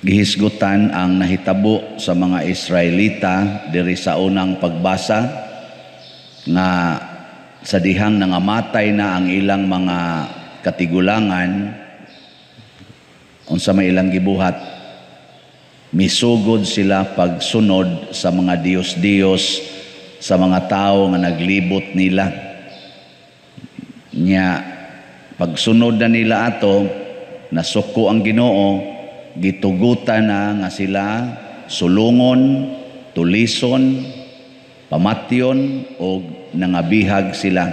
Gihisgutan ang nahitabo sa mga Israelita diri sa unang pagbasa nga sa dihang nangamatay na ang ilang mga katigulangan, unsa may ilang gibuhat? Misugod sila pagsunod sa mga diyos-diyos sa mga tao nga naglibot nila. Nya pagsunod na nila ato, nasuko ang Ginoo, gitugutan na nga sila sulungon, tulison, pamatyon o nangabihag sila.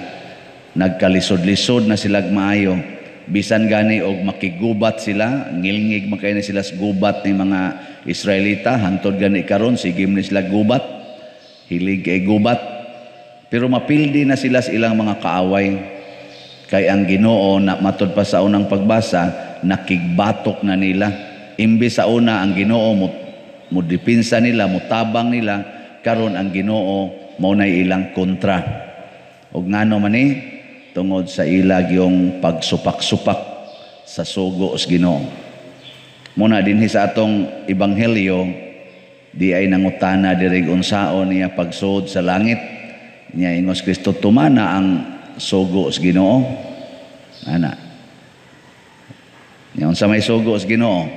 Nagkalisod-lisod na sila maayo. Bisan gani og makigubat sila, ngilngig man kaayo na sila sa gubat ni mga Israelita, hantod gani karon sige ni sila gubat. Hilig kay gubat. Pero mapildi na sila sa ilang mga kaaway. Kay ang Ginoo na matod pa sa unang pagbasa, nakigbatok na nila. Imbes sa una ang Ginoo mo depensa nila, mutabang nila, karon ang Ginoo mao nay ilang kontra. Og ngano man ni? Tungod sa ila gyung pagsupak-supak sa sugo sa Ginoo. Muna dinhi sa atong ebanghelyo, di ay nangutana diri unsaon niya pagsuod sa langit. Nya ingos Kristo, "Tumana ang sugo sa Ginoo." Ana. Nya unsa may sugo sa Ginoo?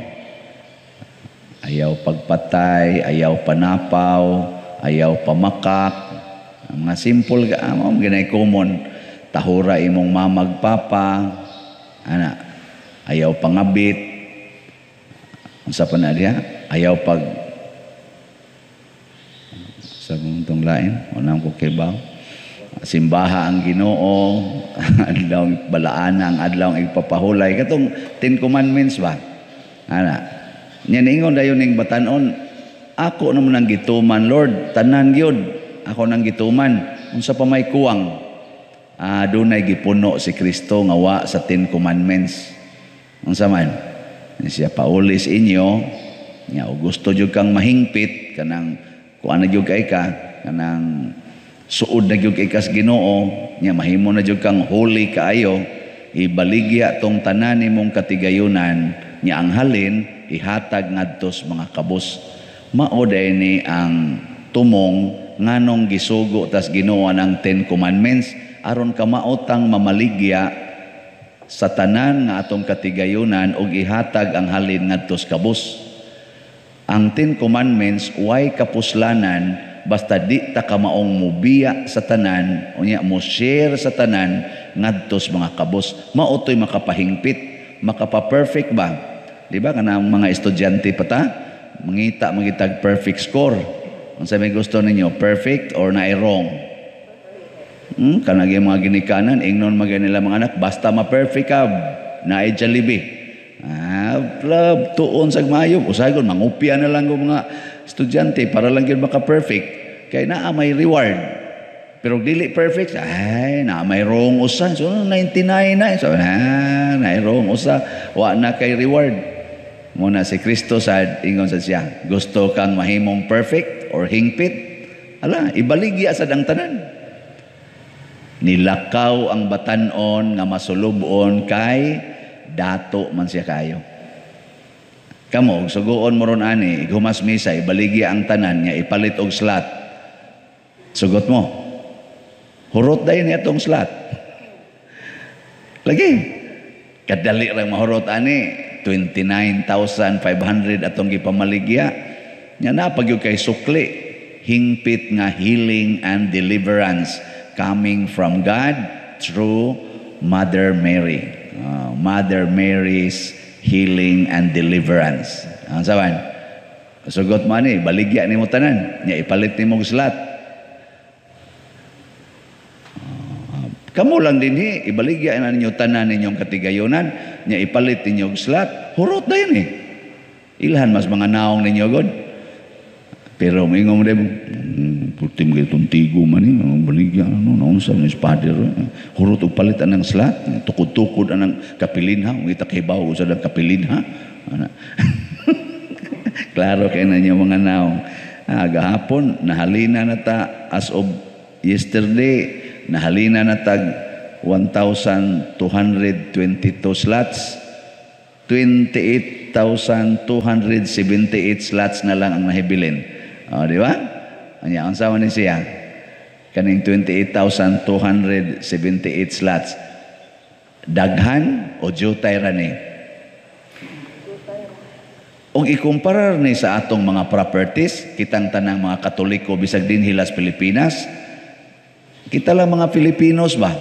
Ayaw pagpatay, ayaw panapaw, ayaw pamakak. Ang mga simple ka, mao ginay common. Tahura imong mamag papa, ana, ayaw pangabit. Unsa pa na diha? Ayaw pag sa mong lain, wala ko kibaw. Simbaha ang Ginoo, adlaw balaana ang adlaw igpapahulay, katong Ten Commandments ba? Ana. Nya ningon dayon ning batanon, "Ako naman ang gituman, Lord, tanan gyud. Ako nang gituman. Unsa pa may kuwang?" Ah, dunay gipuno si Kristo nga wa sa Ten Commandments. Unsa man? Siya, "Paulis inyo, nya og gusto jud kang mahingpit, kanang kuan na jud kay ka, kanang suod na jud kay kas Ginoo, nya mahimo na jud kang holy kaayo, ibaligya tong tanan nimong katigayunan, nya ang halin ihatag ngadto sa mga kabos." Mao ni ang tumong nganong gisugo tas Ginoo ang Ten Commandments, aron kamaotang mamaligya sa tanan nga atong katigayunan ug ihatag ang halin ngadto sa kabos. Ang Ten Commandments way kapuslanan basta di ta kamaong mubiya sa tanan, unya mo share sa tanan ngadto sa mga kabos. Mao to'y makapahingpit, makapa-perfect ba? Di ba kanang mga estudyante pa ta, mangita mangitag perfect score. Unsa may gusto ninyo, perfect or naay wrong? Kanang mga ginikanan, ingnon man nila mga anak, "Basta ma-perfect ka, naay Jollibee." Ah, love, tuon sa mayo. Usahay kon mangupya na lang ang mga estudyante para lang gyud maka-perfect. Kay naa may reward. Pero dili perfect, ay, naa may wrong usa. So, 99 na. So, ah, naay wrong usa. Wa na kay reward. Muna si Kristo sa ingon sa siya, "Gusto kang mahimong perfect or hingpit? Ala, ibaligya sa dang tanan." Nilakaw ang batanon nga masulubon kay dato man siya kayo. Kamo, og suguon mo ron ani, ighumas misa, ibaligya ang tanan nga ipalit og slot. Sugot mo. Hurot dayon niya tong slot. Lagi. Kadali ra mahurot ani, 29,500 atong gipamaligya. Nya na pag kay sukli, hingpit nga healing and deliverance coming from God through Mother Mary. Mother Mary's healing and deliverance. Ang saban? Sugot mo ani, baligya nimo tanan, nya ipalit nimo og slot. Kamo lang dinhi, ibaligya na ninyo tanan ninyong katigayunan, nya ipalit ninyo og slot, hurot na yun eh. Ilhan mas mga naong ninyo god. Pero moingon mo din, puti mo itong tigo man eh, baligya, ano, naunsa ni father, hurot og palit anang slot, tukod-tukod anang kapilinha, kung ita kibaw sa dang kapilinha. Ana. Klaro kay na mga naong. Ah, gahapon, nahalina na ta as of yesterday, nahalina na tag 1,222 slots, 28,500. 28,278 slots na lang ang nahibilin. O, di ba? Anya, unsa man ni siya? Kaning 28,278 slots. Daghan o jutay ra ni? Og ikumparar ni sa atong mga properties, kitang tanang mga Katoliko bisag dinhi las Pilipinas, kita lang mga Filipinos ba?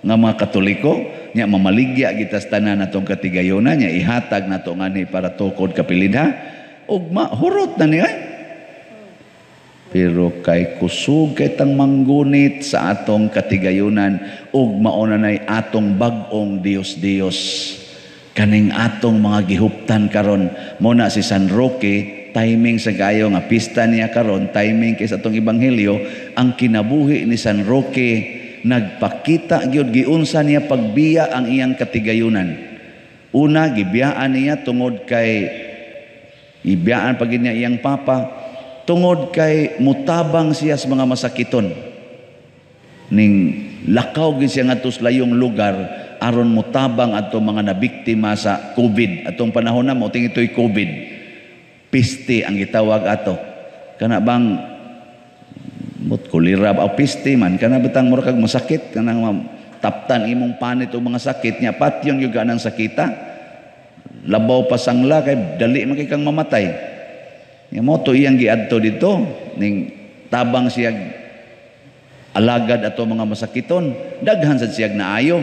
Nga mga Katoliko, nya mamaligya kita sa tanan natong katigayonan, nya ihatag nato ngani para tukod kapilinha, ug mahurot na ni ay. Pero kay kusog kay tang manggunit sa atong katigayunan ug mauna nay atong bag-ong Dios-Dios. Kaning atong mga gihuptan karon, mo na si San Roque, timing sa kayo nga pista niya karon, timing kay sa atong ebanghelyo, ang kinabuhi ni San Roque nagpakita gyud giunsa niya pagbiya ang iyang katigayunan. Una, gibiyaan niya tungod kay ibiyaan pag niya iyang papa tungod kay mutabang siya sa mga masakiton. Ning lakaw gyud siya ngadto sa layong lugar aron mutabang adto mga nabiktima sa COVID. Atong panahon na mo ting ito'y COVID. Piste ang gitawag ato. Kana bang mut kolera o piste man kana bitang mura kag masakit kanang taptan imong panit o mga sakit nya patyon gyud ka nang sakita. Labaw pa sangla kay dali man kay kang mamatay. Nya mo to iyang giadto dito ning tabang siya alagad ato mga masakiton. Daghan sad siyag naayo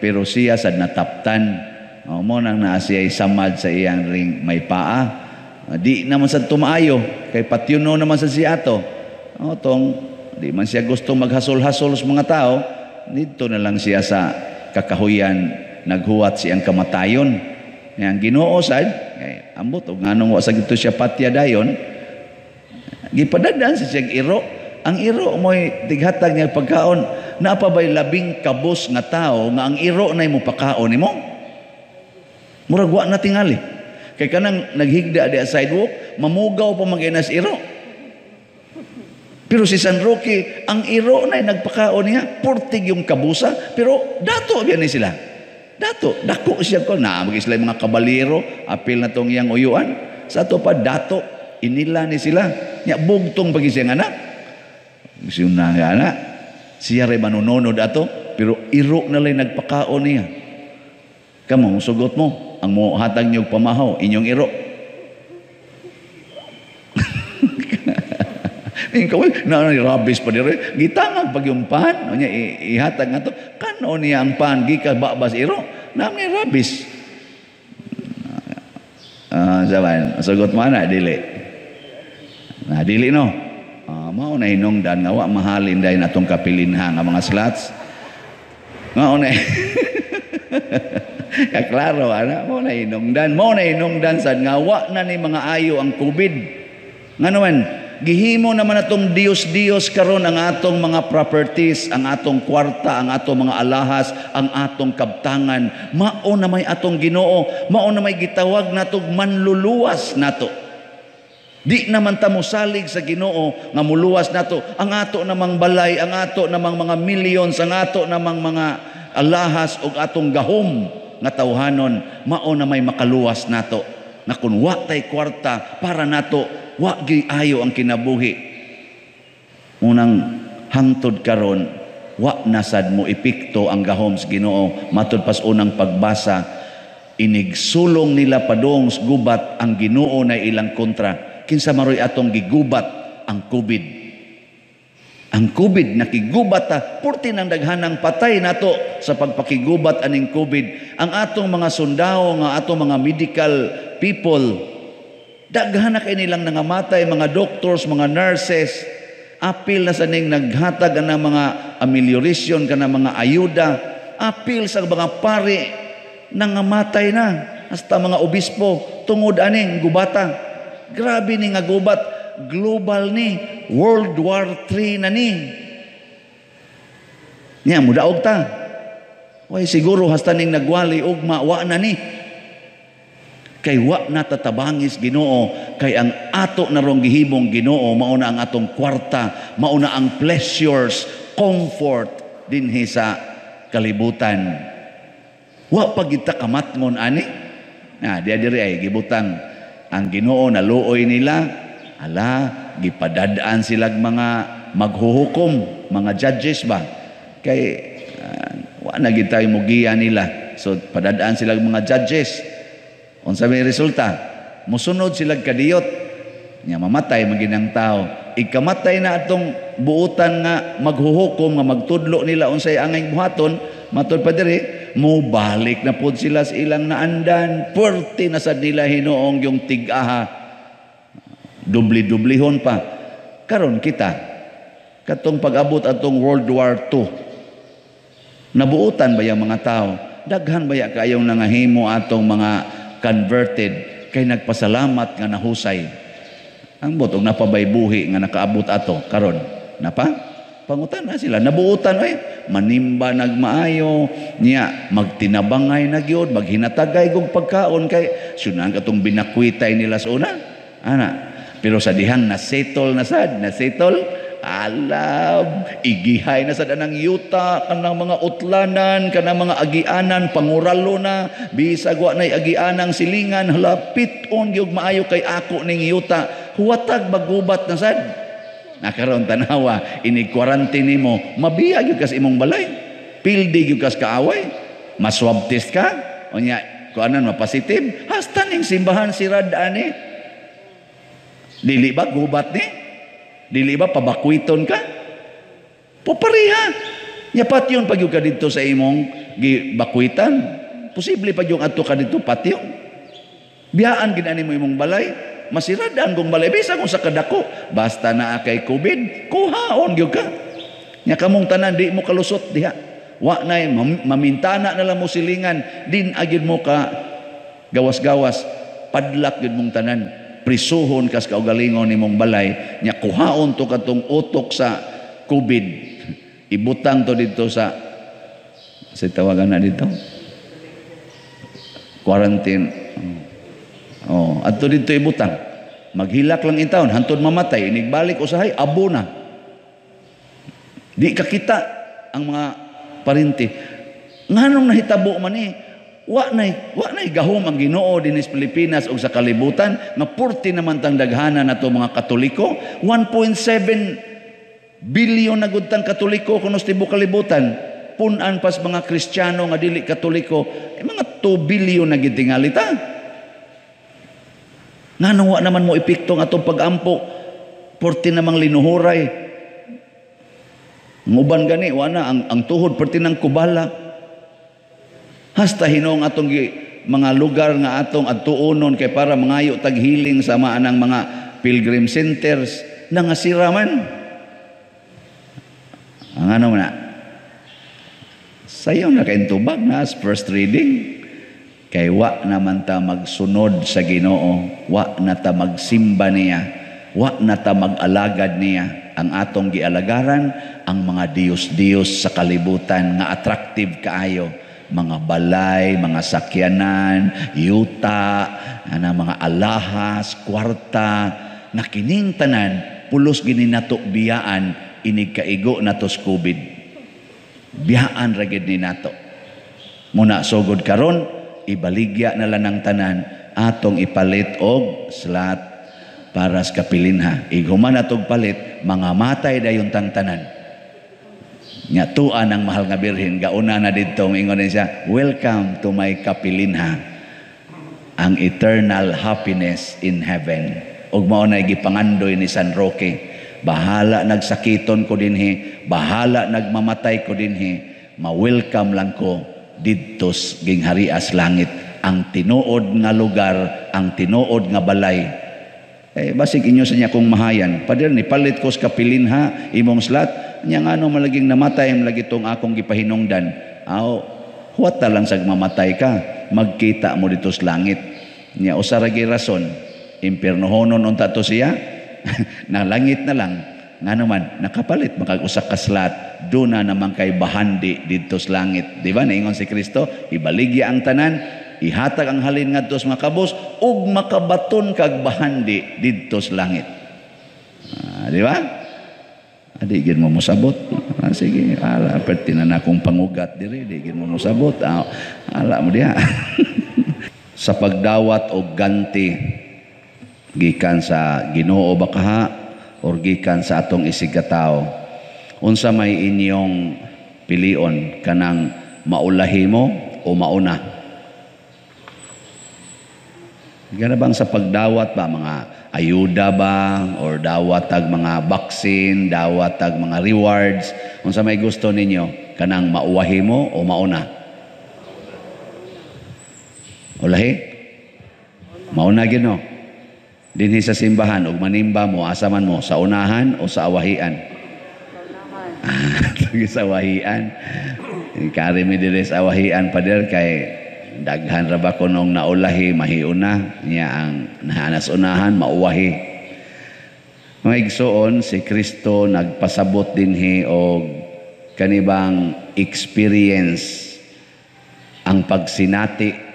pero siya sad nataptan. O, mo nang naa siya samad sa iyang ring may paa. Di naman sad tumaayo kay patyuno naman sad siya ato. O, tong di man siya gusto maghasol-hasol sa mga tao, dito na lang siya sa kakahuyan naghuwat siyang kamatayon. Yang Ginoo sad kay ambot og nganong wa sa gito siya patya dayon, gipadadan sa siyang iro. Ang iro mo'y tighatag niya pagkaon. Naa pa ba'y labing kabos nga tao nga ang iro na'y mopakaon nimo? Murag wa na tingali. Kay kanang naghigda di sa sidewalk, mamugaw pa mag-inas iro. Pero si San Roque, ang iro na'y nagpakaon niya, purtig yung kabusa, pero dato biyan ni sila. Dato, dako siya ko. Na, mag sila mga kabalero, apil na tong iyang uyuan. Sa ato pa, dato, inila ni sila. Nya, bugtong pagi siyang anak. Siya na nga anak. Siya rin manunonod ato, pero iro na lang nagpakaon niya. Kamo, sugot mo, ang mo hatag niyo pamahaw, inyong iro. Ikaw, na rabis pa dire. Gitangag pag yung pan, niya ihatag nga to. Kano niya ang pan, gika babas iro, na ni rabis. Saban, sugot mo na, dili. Na, dili no. Mao na hinungdan nga wa mahalin dahil atong kapilinha nga mga slots. Mao na. Kaklaro ana, mao na hinungdan, mao na hinungdan sad nga wa na ni mga ayo ang COVID. Ngano man gihimo naman atong Dios-Dios karon ang atong mga properties, ang atong kwarta, ang atong mga alahas, ang atong kabtangan. Mao na may atong Ginoo, mao na may gitawag natog manluluwas nato. Di naman ta mosalig sa Ginoo nga muluwas nato. Ang ato namang balay, ang ato namang mga millions, ang ato namang mga alahas ug atong gahom nga tawhanon, mao na may makaluwas nato. Na kun wa tay kwarta para nato, wa gyud ayo ang kinabuhi. Unang hangtod karon, wa nasad mo epekto ang gahom sa Ginoo. Matud pas unang pagbasa, inigsulong nila padong sa gubat ang Ginoo na ilang kontra. Kinsa maroy atong gigubat ang COVID. Ang COVID nakigubat ta, purti ng daghanang patay nato sa pagpakigubat aning COVID. Ang atong mga sundao, nga atong mga medical people, daghan na kay nilang nangamatay, mga doctors, mga nurses, apil na sa ning naghatag ang mga amelioration kana mga ayuda, apil sa mga pari nangamatay na, hasta mga obispo tungod aning gubata. Grabe ni nga gubat, global ni, World War III na ni. Nya mudaog ta. Way siguro hasta ning nagwali ugma wa na ni. Kay wa na tatabangis Ginoo, kay ang ato na rong gihimong Ginoo mao na ang atong kwarta, mao na ang pleasures, comfort dinhi sa kalibutan. Wa pa gid ta kamatngon ani. Na diya diri ay gibutang ang Ginoo naluoy nila, ala gipadadaan silag mga maghuhukom, mga judges ba? Kay wa na gid tayo mugiya nila. So padadaan sila mga judges. Unsa may resulta? Musunod sila kadiyot. Nya mamatay maginang tao. Ikamatay na atong buutan nga maghuhukom nga magtudlo nila unsay angay buhaton, matud pa diri, mobalik na pod sila sa ilang naandan. Puwerte na sad nila hinuong yung tig-aha. Dubli-dublihon pa. Karon kita katong pag-abot atong World War II, nabuutan ba yung mga tao? Daghan ba ya kayong nangahimo atong mga converted kay nagpasalamat nga nahusay? Ang bot og napabaybuhi nga nakaabot ato karon. Napa? Pangutan na sila, nabuutan oy, manimba nagmaayo, niya magtinabangay na gyud, maghinatagay kog pagkaon kay sunan katong binakwitay nila sa una. Ana, pero sa dihang nasettle na sad, nasettle, alab, igihay na sad anang yuta, kanang mga utlanan, kanang mga agianan, panguralo na, bisag wa nay agianang silingan, hala pit-on gyud maayo kay ako ning yuta, huwatag magubat na sad. Nakaroon tanawa, inig quarantine nimo, mabiya gyud kas imong balay. Pildi gyud kas kaaway. Maswab test ka, unya kuanan mapositive, hasta ning simbahan sirad ani. Dili ba gubat ni? Dili ba pabakwiton ka? Popariha. Nya patyon pag ka didto sa imong gibakwitan. Posible pa yung adto ka didto patyon. Biyaan gid ani mo imong balay. Masiradaan kong balay bisa kung sa kadako basta naa kay COVID, kuhaon gyud ka. Nya kamong tanan di mo kalusot diha. Wa nay mamintana na lang mo silingan, din agid mo ka gawas-gawas, padlak gyud mong tanan. Prisuhon kas kaugalingon nimong balay, nya kuhaon to katong utok sa COVID. Ibutang to didto sa tawagan na dito. Quarantine. Oh, adto didto ibutang. Maghilak lang intawon, hantod mamatay, inigbalik usahay abo na. Di ka kita ang mga parinti. Nganong nahitabo man ni? Wa nay gahom ang Ginoo dinhi sa Pilipinas ug sa kalibutan nga purti naman tang daghanan nato mga Katoliko. 1.7 billion na gud tang Katoliko kuno sa tibuok kalibutan. Pun-an pas mga Kristiyano nga dili Katoliko, eh, mga 2 billion na gid tingali ta. Nganong wa naman mo epekto ang atong pag-ampo? Purti namang linuhuray. Ang uban gani wa na ang tuhod perti ng kubala. Hasta hinuong atong mga lugar nga atong adtuonon kay para mangayo taghiling sa maanang mga pilgrim centers nangasira man. Ang ano na? Sayo na kaintubag na as first reading. Kay wa naman ta magsunod sa Ginoo, wa na ta magsimba niya, wa na ta mag-alagad niya. Ang atong gialagaran ang mga Diyos-Diyos sa kalibutan nga attractive kaayo, mga balay, mga sakyanan, yuta, ana mga alahas, kwarta, na kining tanan pulos gini nato biyaan inig kaigo nato sa COVID. Biyaan ra gid ni nato. Muna sugod karon ibaligya na lang ang tanan atong ipalit og slot para sa kapilinha. Ighuman atog palit, mga matay dayon tang tanan. Nya tuan ang mahal nga birhen, gauna na didto ingon siya, welcome to my kapilinha, ang eternal happiness in heaven. Ug mao na gipangandoy ni San Roque, bahala nagsakiton ko dinhi, bahala nagmamatay ko dinhi, ma-welcome lang ko didto gingharias langit, ang tinuod nga lugar, ang tinuod nga balay. Eh, basig inyo sa niya kung mahayan. Pader ni palit ko sa kapilinha imong slot, nya ngano malaging namatay malagi tong akong gipahinungdan. Aw, huwat ta lang sag mamatay ka, magkita mo dito sa langit. Nya usa ra gyud rason, impiernohonon unta to siya, na langit na lang. Ngano man nakapalit makag-usa ka slot, duna naman kay bahandi didto sa langit. Di ba niingon si Kristo, ibaligya ang tanan, ihatag ang halin ngadto sa mga kabos ug makabaton kag bahandi didto sa langit. Di ba? Di gid mo mosabot. Sige, ala perti na akong pangugat diri, di gid mo mosabot. Ala mo diha. Sa pagdawat og ganti gikan sa Ginoo bakaha or gikan sa atong isigkatawo, unsa may inyong pilion, kanang maulahi mo o mauna? Gana bang sa pagdawat ba, mga ayuda ba, or dawat tag mga vaccine, dawat tag mga rewards, unsa may gusto ninyo, kanang mauwahi mo o mauna? Ulahi? Mauna gyud, no? Dinhi sa simbahan, og manimba mo, asa man mo, sa unahan o sa awahian? Ah, sa awahian. Kari mi diri sa awahian, pader, kay daghan ra ba kunong naulahi, mahiuna niya ang nahanas unahan, mauwahi. Mga igsoon, si Kristo nagpasabot dinhi og kanibang experience, ang pagsinati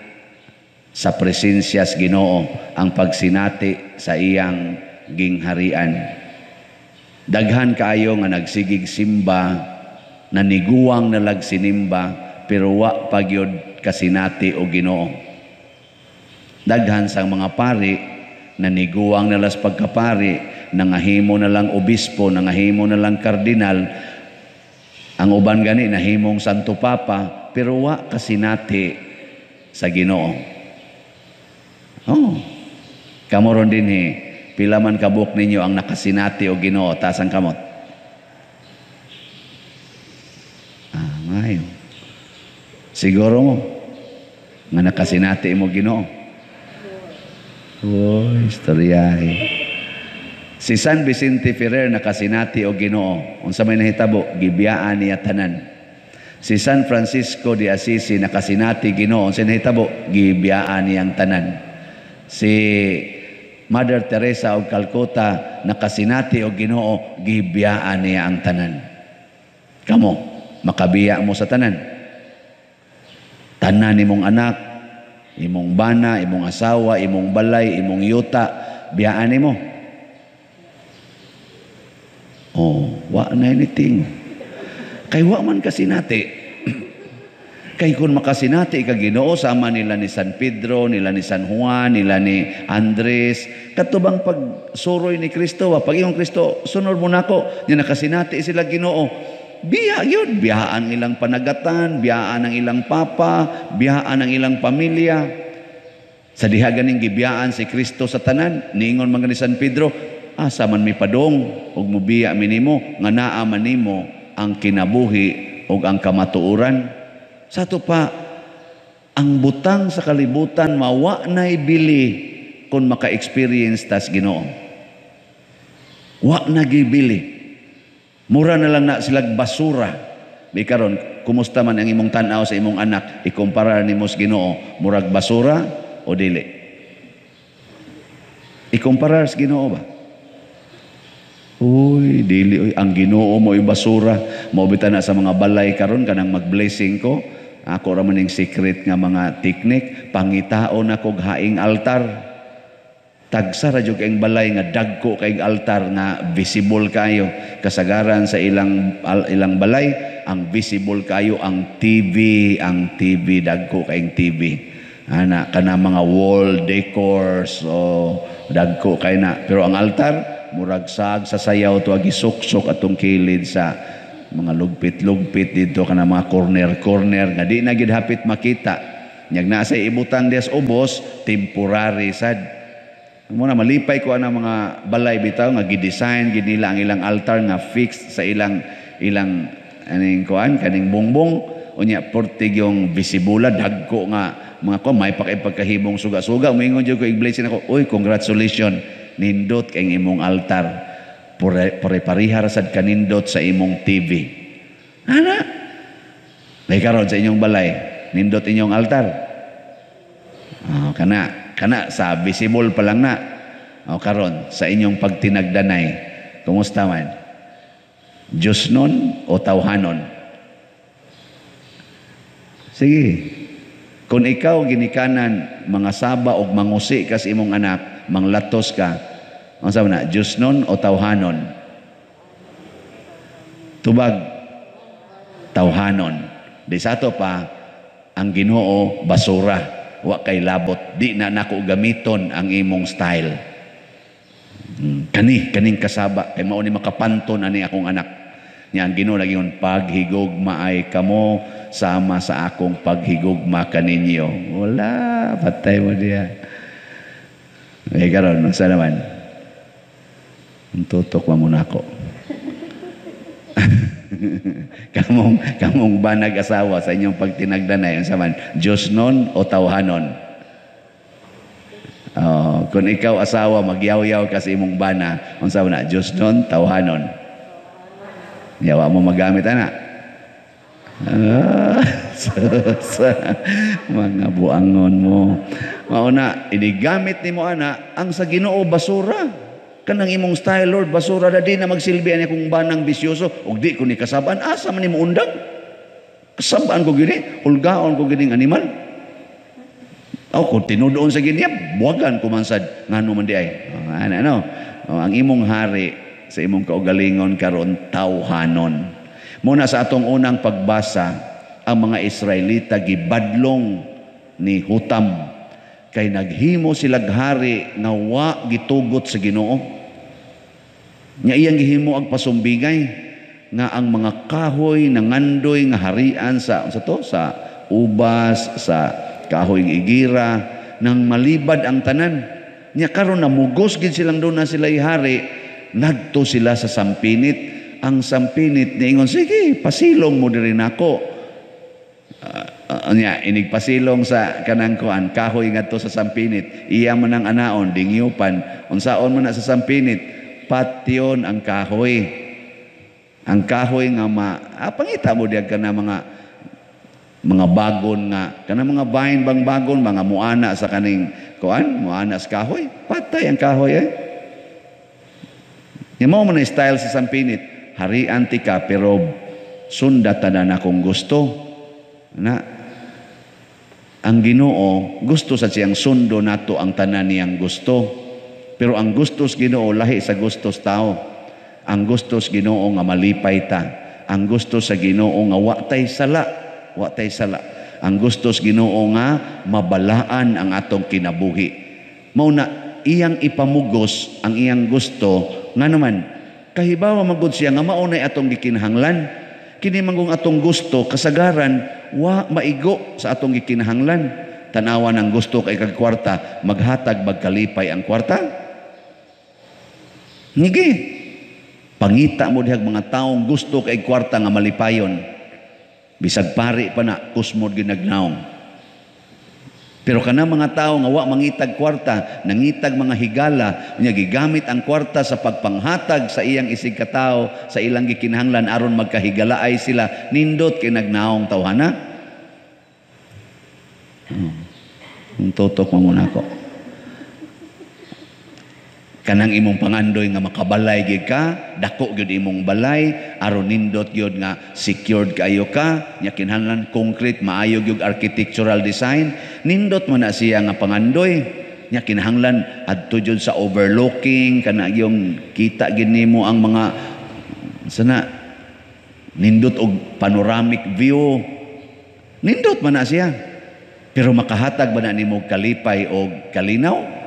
sa presensya sa Ginoo, ang pagsinati sa iyang gingharian. Daghan kaayo nga nagsigig simba, naniguwang nalag sinimba, pero wa pa gyud kasinati og Ginoo. Daghan sang mga pari, naniguwang nalas pagkapari, nangahimo na lang obispo, nangahimo na lang kardinal, ang uban gani nahimong Santo Papa, pero wa kasinati sa Ginoo. Oh. Kamo ron dinhi, pila man kabuok ninyo ang nakasinati og Ginoo? Taas ang kamot. Ah, maayo. Siguro mo nga nakasinati mo Ginoo. Oh, istoryahe. Si San Vicente Ferrer nakasinati og Ginoo. Unsa may nahitabo? Gibiyaan niya tanan. Si San Francisco de Assisi nakasinati Ginoo. Unsa nahitabo? Gibiyaan niyang tanan. Si Mother Teresa og Calcutta nakasinati og Ginoo, gibiyaan niya ang tanan. Kamo, makabiya mo sa tanan. Tanan nimong anak, imong bana, imong asawa, imong balay, imong yuta, biyaan nimo. Oh, wa na anything. Kay wa man kasinati. Kay kung makasinati ka Ginoo, sama nila ni San Pedro, nila ni San Juan, nila ni Andres, katubang pagsuroy ni Kristo, pag iyong Kristo, sunod mo nako, nya nakasinati sila Ginoo. Biya yun, biyaan ilang panagatan, biyaan ang ilang papa, biyaan ang ilang pamilya. Sa diha ganing gibiyaan si Kristo sa tanan, niingon man ni San Pedro, asa man mi padong ug mubiya mi nimo nga naa man nimo ang kinabuhi ug ang kamatuoran. Sa ato pa, ang butang sa kalibutan mawa na'y bili kung maka-experience tas Ginoo. Wa na gibili. Mura na lang na silag basura. Di karon, kumusta man ang imong tan-aw sa imong anak, ikumpara nimo sa Ginoo, murag basura o dili? Ikumpara sa Ginoo ba? Uy, dili uy, ang Ginoo mo basura. Mao bitaw na sa mga balay karon kanang mag-blessing ko. Ako ra man ning secret nga mga teknik, pangitaon ako og haing altar. Tagsa ra jud kayong balay nga dagko kay altar nga visible kayo. Kasagaran sa ilang balay, ang visible kayo ang TV, ang TV dagko kayong TV. Ana kana mga wall decors o dagko kay na. Pero ang altar murag sag sa sayaw to agi suksok atong kilid sa mga lugpit-lugpit dito kana mga corner-corner nga di na gid hapit makita. Nyag naa sa ibutang des ubos temporary sad. Muna malipay ko ana mga balay bitaw nga gi-design gid nila ang ilang altar nga fixed sa ilang ilang aning kuan kaning bongbong, unya portig yung visibula dagko nga mga ko may pakipagkahimong suga-suga. Moingon jud ko i-blessing ako, uy, congratulations, nindot kay imong altar, pare-pareha ra sad kanindot sa imong TV. Ana may karon sa inyong balay nindot inyong altar. Oh, kana kana sa visible pa lang na. O karon sa inyong pagtinagdanay, kumusta man? Diyos nun o tawhanon? Sige. Kung ikaw ginikanan mga saba og mangusi ka sa imong anak, manglatos ka, ang sabi na, Diyos nun o tawhanon? Tubag, tawhanon. Di sa ato pa, ang Ginoo basura. Wa kay labot, di na nako gamiton ang imong style. Kani kaning kasaba kay mao ni makapanton ani akong anak. Nya ang Ginoo nagingon, paghigugma ay kamo sama sa akong paghigugma kaninyo. Wala, patay mo diya. Eh karon unsa naman? Ang tutok mo muna ako. Kamong banag asawa sa inyong pagtinagdanay, unsa man, Diyos nun o tawhanon? Oh, kung ikaw asawa magyaw-yaw ka sa imong bana, unsa man na, Diyos nun, tawhanon? Yawa mo magamit ana. Ah, sa mga buangon mo. Mao na inigamit nimo ana ang sa Ginoo basura. Kanang imong style, Lord, basura na di na magsilbi ani akong banang bisyoso ug di ko ni kasabaan, asa man nimo undang? Kasabaan ko gini, hulgaon ko gining animal. O kung tinudoon sa gini, buwagan ko man sad ngano man di ay. Oh, ana no. Oh, ang imong hari sa imong kaugalingon karon tawhanon. Muna sa atong unang pagbasa, ang mga Israelita gibadlong ni Hutam kay naghimo silag hari nga wa gitugot sa Ginoo. Nya iyang gihimo ang pasumbingay nga ang mga kahoy nangandoy nga harian sa to sa ubas, sa kahoy ng igira, nang malibad ang tanan. Nya karon namugos gid silang doon na sila hari, nagto sila sa sampinit. Ang sampinit niingon, sige, pasilong mo diri nako. Nya inigpasilong sa kanang kuan kahoy ngadto sa sampinit, iya man ang anaon dingyupan, unsaon man na sa sampinit, patyon ang kahoy. Ang kahoy nga pangita mo diag kana mga bagon nga kana mga vine bang bagon mga muana sa kaning kuan, muana sa kahoy, patay ang kahoy eh. Nya mao man style sa sampinit, harian ti ka pero sunda tanan akong gusto. Na ang Ginoo gusto sa siyang sundo nato ang tanan niyang gusto. Pero ang gusto sa Ginoo lahi sa gusto sa tao. Ang gusto sa Ginoo nga malipay ta. Ang gusto sa Ginoo nga wa tay sala, wa tay sala. Ang gusto sa Ginoo nga mabalaan ang atong kinabuhi. Mao na iyang ipamugos ang iyang gusto nga naman kahibawa magud siya nga mao nay atong gikinahanglan. Kini manggong atong gusto kasagaran wa maigo sa atong gikinahanglan. Tanawan ang gusto kay kag kwarta, maghatag magkalipay ang kwarta. Nigi. Pangita mo dihag mga taong gusto kay kwarta nga malipayon. Bisag pari pa na kusmod ginagnaong. Pero kana mga tao nga wa mangitag kwarta, nangitag mga higala, unya gigamit ang kwarta sa pagpanghatag sa iyang isig katao, sa ilang gikinahanglan aron magkahigalaay sila, nindot kay nagnaong tawhana. Oh. Tutok mo muna ako. Kanang imong pangandoy nga makabalay gyud ka, dako gyud imong balay, aron nindot gyud nga secured kaayo ka, nya kinahanglan concrete, maayo gyud architectural design, nindot man na siya nga pangandoy. Nya kinahanglan adto gyud sa overlooking, kana yung kita gyud nimo ang mga sana nindot og panoramic view. Nindot man na siya. Pero makahatag ba na nimo kalipay og kalinaw?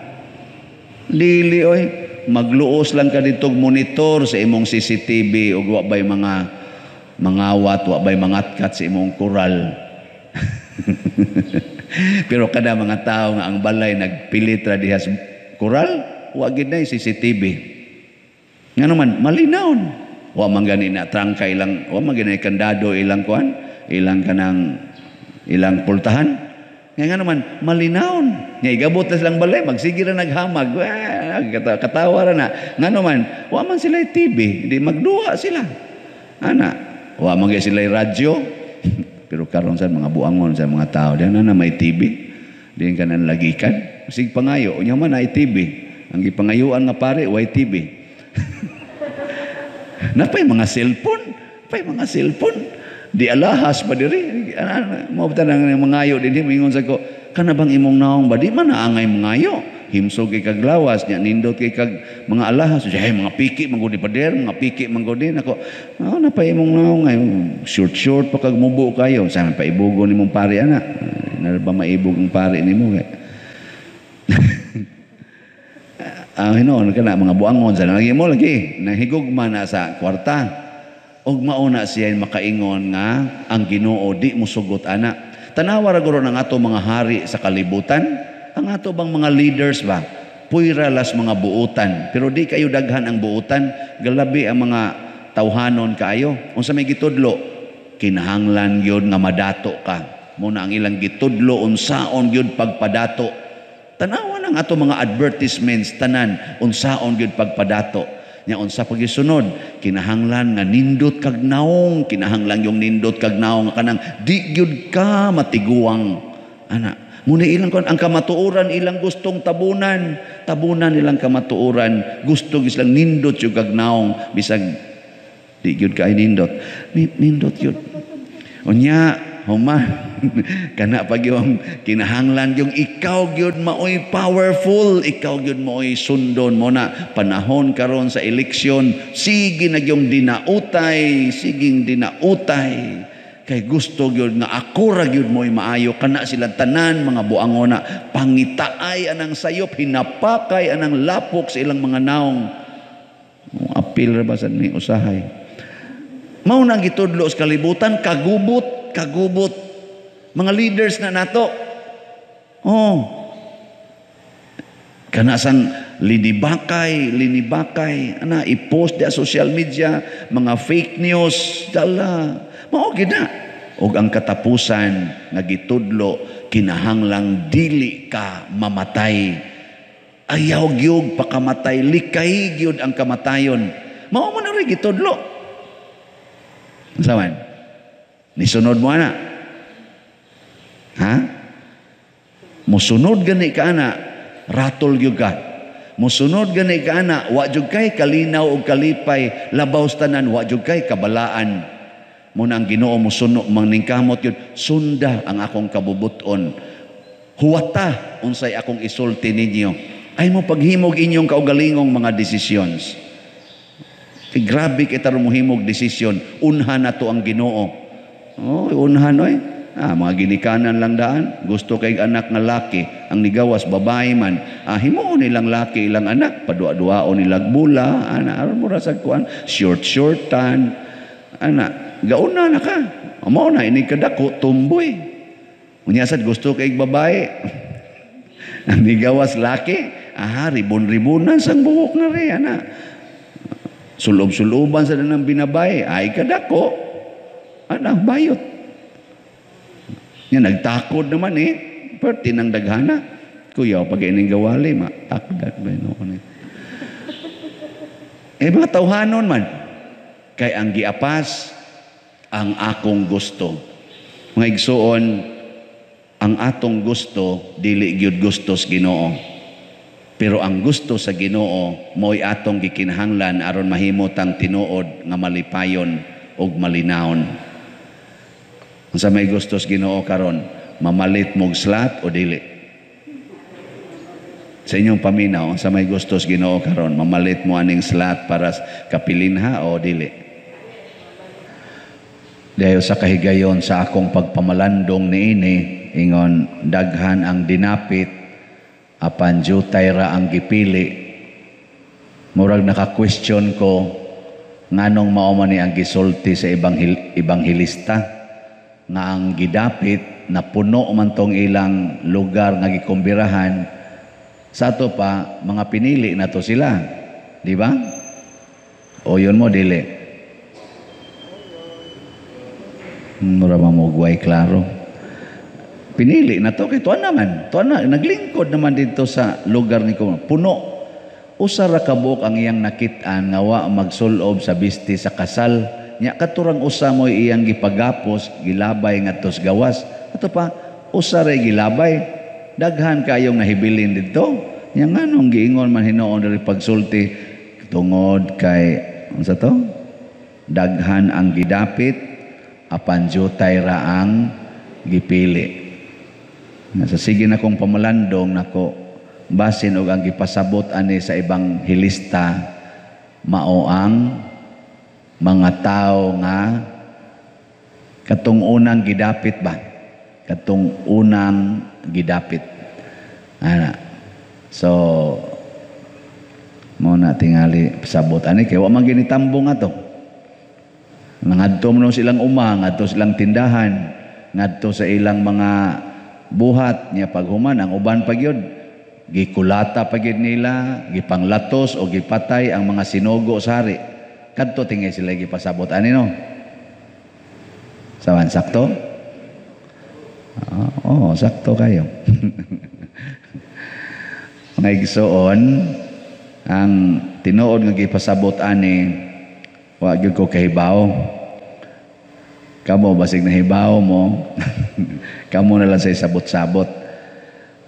Dili oy, magluos lang ka ditog monitor sa imong CCTV ug wa bay mga mangawat, wa bay mangatkat sa imong kural. Pero kada mga tao nga ang balay nagpilit ra diha sa kural, wa gid nay CCTV. Ngano man malinawon. Wa man gani na trangka ilang, wa man gani kandado ilang kuan, ilang kanang ilang pultahan. Nga naman, malinawon. Nga igabot na silang balay, magsige ra naghamag. Katawa ra na. Nga naman, wa man sila TV, di magduwa sila. Ana, wa man sila radyo. Pero karon sa mga buangon sa mga tao, diyan na may TV. Diyan ka na lagikan. Sig pangayo, unya man ay TV. Ang gipangayuan nga pare, way TV. Napay mga cellphone, pay mga cellphone. Di alahas pa diri. Mao ba nang mangayo dinhi, moingon sa ko, kana bang imong naong ba di man naangay mangayo. Himsog kay kag lawas nya, nindot kay kag mga alahas. Ay, mga piki man gud ni pader, mga piki man gud ni nako. Oh, napay imong naong ay short short pa kag mubo kayo. Sa paibugo nimong pari ana. Na ba maibog ang pari nimo kay? Hinuon kana mga buangon sa lagi mo lagi nahigugma na sa kwarta. Og mao na siya makaingon nga ang Ginoo di mosugot ana. Tanawa ra guro ng ato mga hari sa kalibutan, ang ato bang mga leaders ba? Puyra las mga buutan, pero di kayo daghan ang buutan, galabi ang mga tawhanon kaayo. Unsa may gitudlo? Kinahanglan gyud nga madato ka. Muna ang ilang gitudlo unsaon gyud pagpadato. Tanawa ng ato mga advertisements tanan unsaon gyud pagpadato. Nya unsa pagisunod, kinahanglan nga nindot kag naong, kinahanglan yung nindot kag naong kanang di gyud ka matiguang ana. Muna ilang kon ang kamatuoran ilang gustong tabunan, tabunan ilang kamatuoran, gusto gyud silang nindot yung kag naong bisag di gyud kay nindot. Nindot gyud. Unya human kana pag yung kinahanglan yung ikaw gyud maoy powerful, ikaw gyud maoy sundon mo na panahon karon sa eleksyon, sige na yung dinautay, siging dinautay kay gusto gyud nga ako ra gyud mo'y maayo. Kana sila tanan mga buangona, pangitaay anang sayop, hinapakay anang lapok sa ilang mga naong. Apil ra ba sad ni usahay? Mao nang gitudlo sa kalibutan, kagubot, kagubot. Mga leaders na nato. Oh. Kana sang linibakay, linibakay, ana i-post di social media, mga fake news, dala. Mao gid na. Og ang katapusan nga gitudlo, kinahanglang dili ka mamatay. Ayaw gyud pakamatay, likay gyud ang kamatayon. Mao man rin gitudlo. Unsa man? Nisunod mo ana. Ha? Musunod gani ka ana, ratol gyud ka. Musunod gani ka ana, wa jud kay kalinaw og kalipay, labaw sa tanan wa jud kay kabalaan. Muna ang Ginoo musuno maningkamot yun, sunda ang akong kabubuton. Huwata unsay akong isulti ninyo. Ay mo paghimog inyong kaugalingong mga desisyon. Kay grabe kay tarong mohimog desisyon, unha na to ang Ginoo. Oh, unhan oy. Ah, mga ginikanan lang daan, gusto kay anak nga laki, ang nigawas babae man. Ah, himuon nilang laki ilang anak, padua-duaon nilang bula, ana aron mo ra sa kuan, short-shortan. Ana, gauna na ka. Mao na ini kadako tumboy. Unya sad gusto kay babae. Ang nigawas laki, aha, ribon-ribonan sang buhok na ri ana. Sulob-suloban sa nang binabay, ay kadako. Ana, bayot. Nya nagtakod naman eh. Perti nang daghana. Kuya, pag ining gawali, matakdan ba noon eh. Eh, mga tawhanon man. Kay ang giapas, ang akong gusto. Mga igsuon, ang atong gusto, dili gyud gusto sa Ginoo. Pero ang gusto sa Ginoo, mo'y atong gikinahanglan aron mahimo tang tinuod nga malipayon ug malinawon. Unsa may gusto sa Ginoo karon, mamalit mog slot o dili? Sa inyong paminaw, unsa may gusto sa Ginoo karon, mamalit mo aning slot para kapilinha o dili? Dayo sa kahigayon sa akong pagpamalandong niini, ingon daghan ang dinapit apan jutay ra ang gipili. Murag naka-question ko nganong mao man ni ang gisulti sa ebanghelista nga ang gidapit na puno man tong ilang lugar nga gikumbirahan, sa ato pa mga pinili na to sila, di ba? O yun mo dili. Mura mamugway klaro. Pinili na to kay tuan naman, tuan na naglingkod naman dito sa lugar ni ko. Puno. Usa ra ka buok ang iyang nakit-an nga wa magsulob sa bisti sa kasal. Nya katurang usa mo iyang gipagapos, gilabay ngadto sa gawas. Ato pa usa ra gilabay. Daghan kayong nahibilin didto. Nya nganong giingon man hinuon diri pagsulti tungod kay unsa to? Daghan ang gidapit apan jutay ra ang gipili. Nga sa sige na kong pamalandong nako, Basin og ang gipasabot ani sa Ebanghilista mao ang mga tao nga katong unang gidapit ba? Katong unang gidapit. Ana. So mao na tingali pasabot ani kay wa man ginitambong ato. Ngadto man silang uma, ngadto silang tindahan, ngadto sa ilang mga buhat niya. Paghuman, ang uban pa gyud gikulata pa gyud nila, gipanglatos o gipatay ang mga sinugo sa hari. Kadto tingali sila gipasabot ani, no? Sawan sakto? Oh, sakto kayo. Mga igsoon, ang tinuod nga gipasabot ani, wa gyud ko kahibaw. Kamo, basig nahibaw mo, kamo na lang sa sabot-sabot.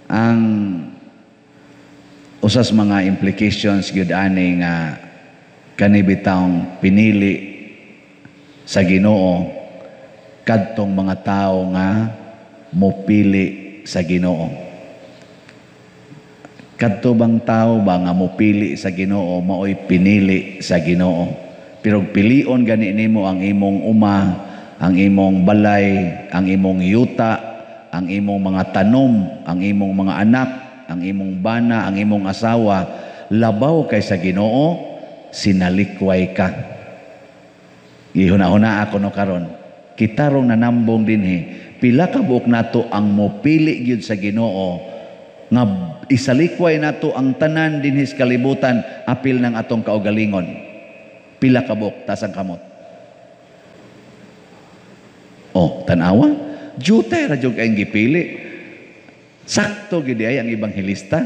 Ang usas mga implications gyud ani nga kani bitawng pinili sa Ginoo, kadtong mga tao nga mopili sa Ginoo. Kadto bang tao ba nga mopili sa Ginoo, maoy pinili sa Ginoo. Pero pilion gani nimo ang imong uma, ang imong balay, ang imong yuta, ang imong mga tanom, ang imong mga anak, ang imong bana, ang imong asawa, labaw kay sa Ginoo, sinalikway ka. Gihuna-huna ako no karon. Kita rong nanambong dinhi, pila ka buok nato ang mopili gyud sa Ginoo nga isalikway nato ang tanan dinhi sa kalibutan apil ng atong kaugalingon? Pila ka buok? Taas ang kamot. Oh, tanawa. Jutay ra jud kayong gipili. Sakto gid ay ang Ebanghilista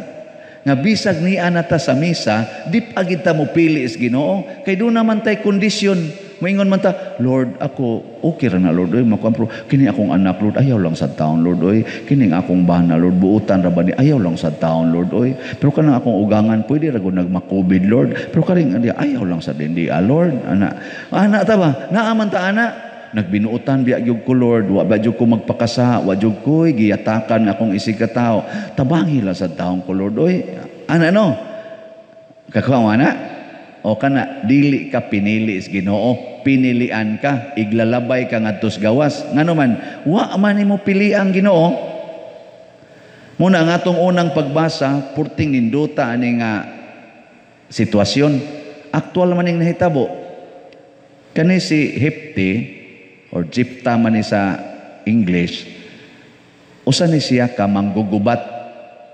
nga bisag niya nata sa misa, di pa gid ta mopili sa Ginoo kay do naman tay kondisyon. Moingon man ta, "Lord, ako okay ra na, Lord, oy, makuan, pero kini akong anak, Lord, ayaw lang sa taon, Lord, oy. Kini akong bana, Lord, buutan ra ba ni, ayaw lang sa taon, Lord, oy. Pero kanang akong ugangan, pwede ra gud nagma-COVID, Lord. Pero karing ayaw lang sa dindi, ah, Lord." Ana. Ana ta ba? Naa man ta ana. "Nagbinuotan biya gyud ko, Lord, wa ba gyud ko magpakasa, wa gyud ko giyatakan akong isig ka tawo. Tabangi lang sa taon ko, Lord, oy." Ana no? Kakuha ana? O kana, dili ka pinili sa Ginoo, pinilian ka, iglalabay ka ngadto sa gawas. Ngano man, wa man nimo pili ang Ginoo. Muna ang atong unang pagbasa, purting ninduta ani nga sitwasyon. Aktual man ning nahitabo. Kani si Hipti or Jipta man ni sa English, usa ni siya ka manggugubat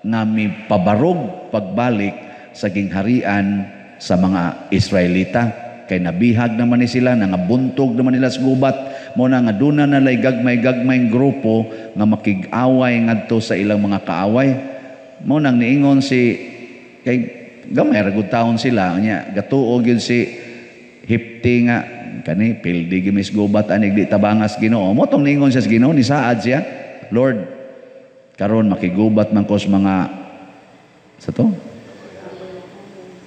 nga mipabarog pagbalik sa gingharian sa mga Israelita kay nabihag naman ni sila, nangabuntog naman nila sa gubat. Mo na nga duna na lay gagmay-gagmayng grupo nga makig-away ngadto sa ilang mga kaaway. Mo nang niingon si, kay gamay ra gud taon sila nya, gatuo gyud si Hipti nga kani pildi gimis gubat anig di tabangas Ginoo. Mo tong niingon siya sa Ginoo, ni saad siya, "Lord, karon makigubat man ko sa mga sa to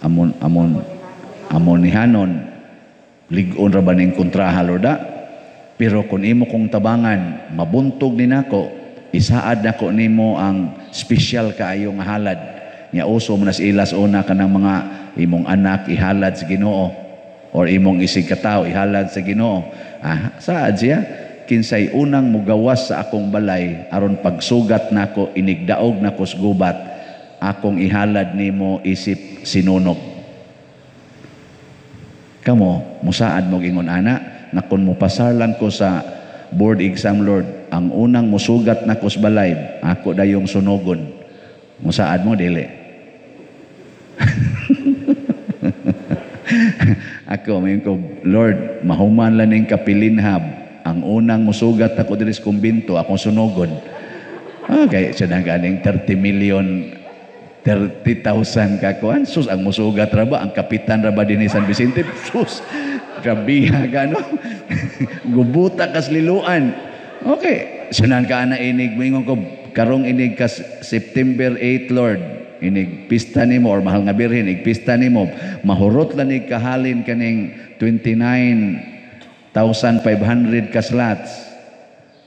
Amon Amon Amonihanon, lig-on ra ba ning kontraha, Lord, ah? Pero kung imo kong tabangan, mabuntog ni nako, isaad nako nimo ang special kaayo nga halad." Nya uso mo na sa ilas una kanang mga imong anak ihalad sa Ginoo or imong isig katawo ihalad sa Ginoo. Ah, saad siya, "Kinsay unang mugawas sa akong balay aron pagsugat nako inigdaog nako sa gubat, akong ihalad nimo isip sinunog." Kamo, musaad mo ingon ana na kung mopasar lang ko sa board exam, Lord, ang unang musugat nako sa balay, ako dayong sunogon? Musaad mo, dili? Ako, may ko, "Lord, mahuman lang ning kapilinhab, ang unang musugat ako diri sa kumbinto, akong sunogon." Okay, siya na ganing 30 million, 30,000 kakuan. Sus, ang musugat ra ba? Ang kapitan ra ba din ni San Vicente? Sus, grabiha ka, no? Gubuta kas liluan. Okay, sunan ka na inig, moingon ko, karong inig ka September 8, Lord, inig pista nimo or mahal nga Birhen, inig pista nimo, mahurot lang nig kahalin kaning 29,500 ka slots.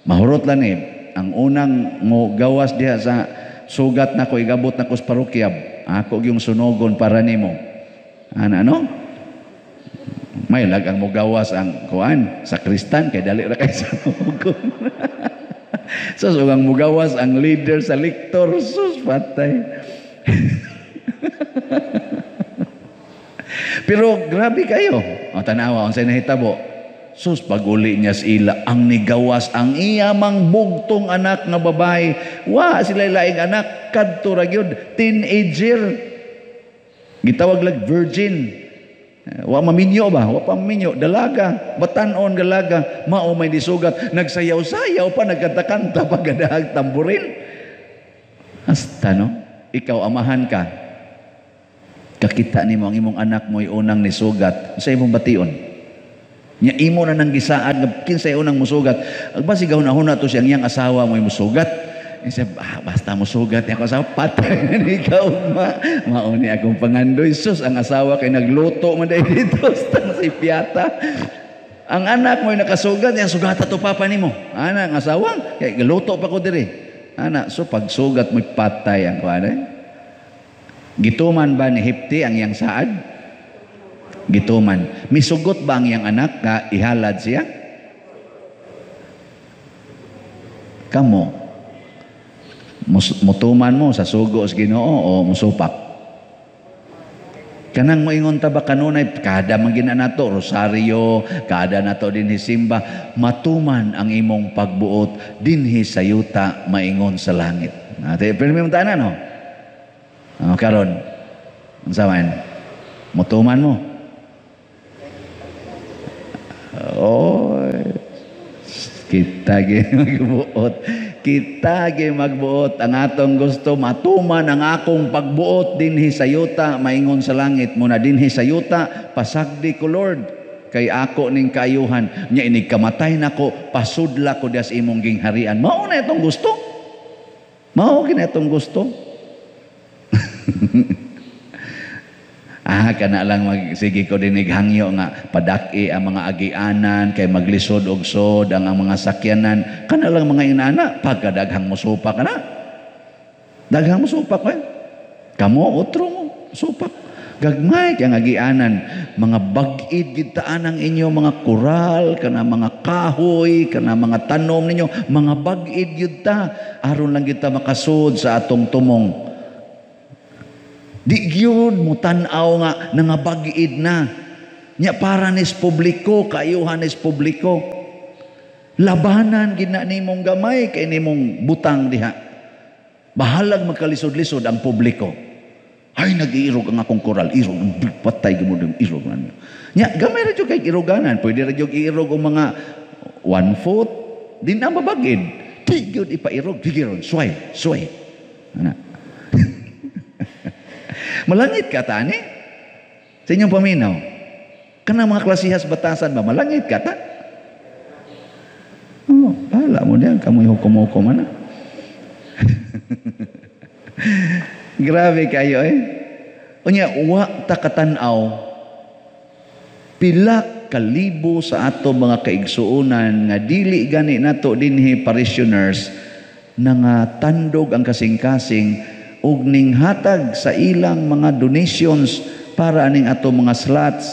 Mahurot lang ni ang unang mo gawas diha sa Sugat nako, igabot nako sa parokya. Ako yung sunogon para nimo. Ana no? May lag ang mugawas ang kuan sakristan kay dali ra kay sunogon. So ang mugawas ang leader sa lector, sus patay. Pero grabe kayo. O tanawa unsay nahitabo. Sus paguli niya sa ila ang nigawas ang iya mang bugtong anak nga babae. Wa sila laing anak kadto ra gyud teenager. Gitawag lag virgin. Wa maminyo ba? Wa pa maminyo, dalaga, batan-on dalaga, mao may disugat, nagsayaw-sayaw pa, nagkanta-kanta pa gadahag tamburin. Hasta no? Ikaw amahan ka. Kakita nimo ang imong anak mo'y unang nisugat sa imong bation. Nya imo na nang gisaad nga kinsay unang musugat. Agbasigaw na huna to siyang iyang asawa mo'y musugat. Siya, basta musugat niya ako asawa, patay na ni ikaw ma. Mauni akong pangandoy. Sus, ang asawa kay nagluto man dahil dito si Piata. Ang anak mo'y nakasugat, niya sugata to papa nimo. Ana, ang asawa, kay galuto pa ko diri. Ana, so pagsugat mo'y patay ang kuan. Gituman ba ni Hipti ang iyang saad? Gituman. Misugot ba ang iyang anak nga ihalad siya? Kamo, mutuman mo sa sugo sa Ginoo o musupak? Kanang moingon ta ba kanunay kada man gina nato rosaryo, kada nato dinhi simba, matuman ang imong pagbuot dinhi sa yuta maingon sa langit. Ate, pero may tanan no. Oh, karon unsa man? Mutuman mo. Oh, kita gi magbuot. Kita gi magbuot ang atong gusto matuman ang akong pagbuot dinhi sa yuta maingon sa langit. Muna dinhi sa yuta pasagdi ko Lord kay ako ning kaayuhan nya inig kamatay nako pasudla ko dias imong gingharian. Mao na itong gusto. Mao gina itong gusto. Ah, kana lang magsige ko dinig hangyo nga padaki ang mga agianan kay maglisod og sod ang mga sakyanan, kana lang mga inana pagkadaghang mosupak kana. Daghang mosupak eh. Kamo otro mo supak. Gagmay kay ang agianan, mga bag-id gid taan ang inyo mga koral, kana mga kahoy, kana mga tanom ninyo, mga bag-id gyud ta aron lang gyud ta makasud sa atong tumong. Di gyud mo tan-aw nga nangabag-id na. Nya para nis publiko, kaayuhan nis publiko. Labanan gid na nimong gamay kay nimong butang diha. Bahalag magkalisod-lisod ang publiko. Ay nag-iirog ang akong koral, irog patay gid mo irog na. Nya gamay ra jud kay iroganan, pwede ra jud iirog og mga 1 foot, di na mabag-id. Di gyud ipairog, di gyud suway, suway. Ana. Malangit ka ta ni? Sa inyong paminaw. Kanang mga klasihas batasan ba malangit ka ta? Oh, bahala mo diyan kamoy hukom-hukom ana. Grabe kayo eh. Unya wa ta katan-aw pila kalibo sa ato mga kaigsuonan nga dili gani nato dinhi parishioners nga tandog ang kasing-kasing ug ninghatag sa ilang mga donations para aning ato mga slots.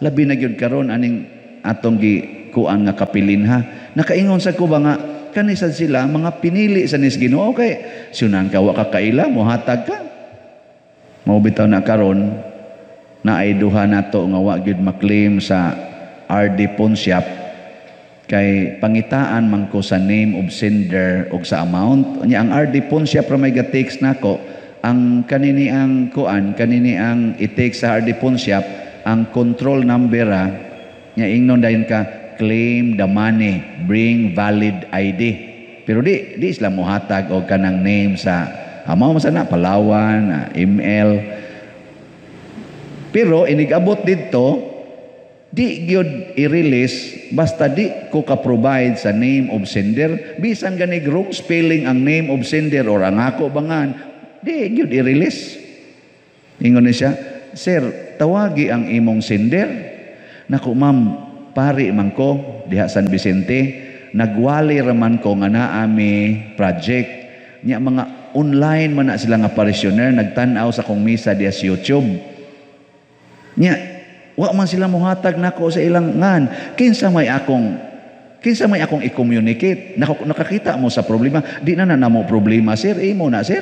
Labi na gyud karon aning atong gikuan nga kapilin ha. Nakaingon sa ko ba nga kani sad sila mga pinili sa nis Ginoo kay sunan ka wa ka kaila mohatag ka. Mao bitaw na karon naay duha nato nga wa gyud maklaim sa RD Pawnshop kay pangitaan man ko sa name of sender og sa amount. Nya ang RD Pawnshop ra may ga-text nako ang kanini ang kuan kanini ang i-text sa RD Pawnshop ang control number nya ingnon dayon ka claim the money, bring valid ID. Pero di sila mohatag og kanang name sa amo man sana Palawan, ML. Pero inigabot didto di gyud i-release basta di ko ka-provide sa name of sender. Bisan ganig wrong spelling ang name of sender or ang ako bangan, di gyud i-release. Ingon ni siya, sir, tawagi ang imong sender. Naku ma'am, pari man ko diha San Vicente, nagwali raman ko nga naa mi project. Nya mga online man na sila nga parishioner, nagtan-aw sa akong misa diya sa YouTube. Nya, wa man sila muhatag nako sa ilang ngan. Kinsa may akong i-communicate? Nakakita mo sa problema, di na na namo problema, sir, imo na, sir.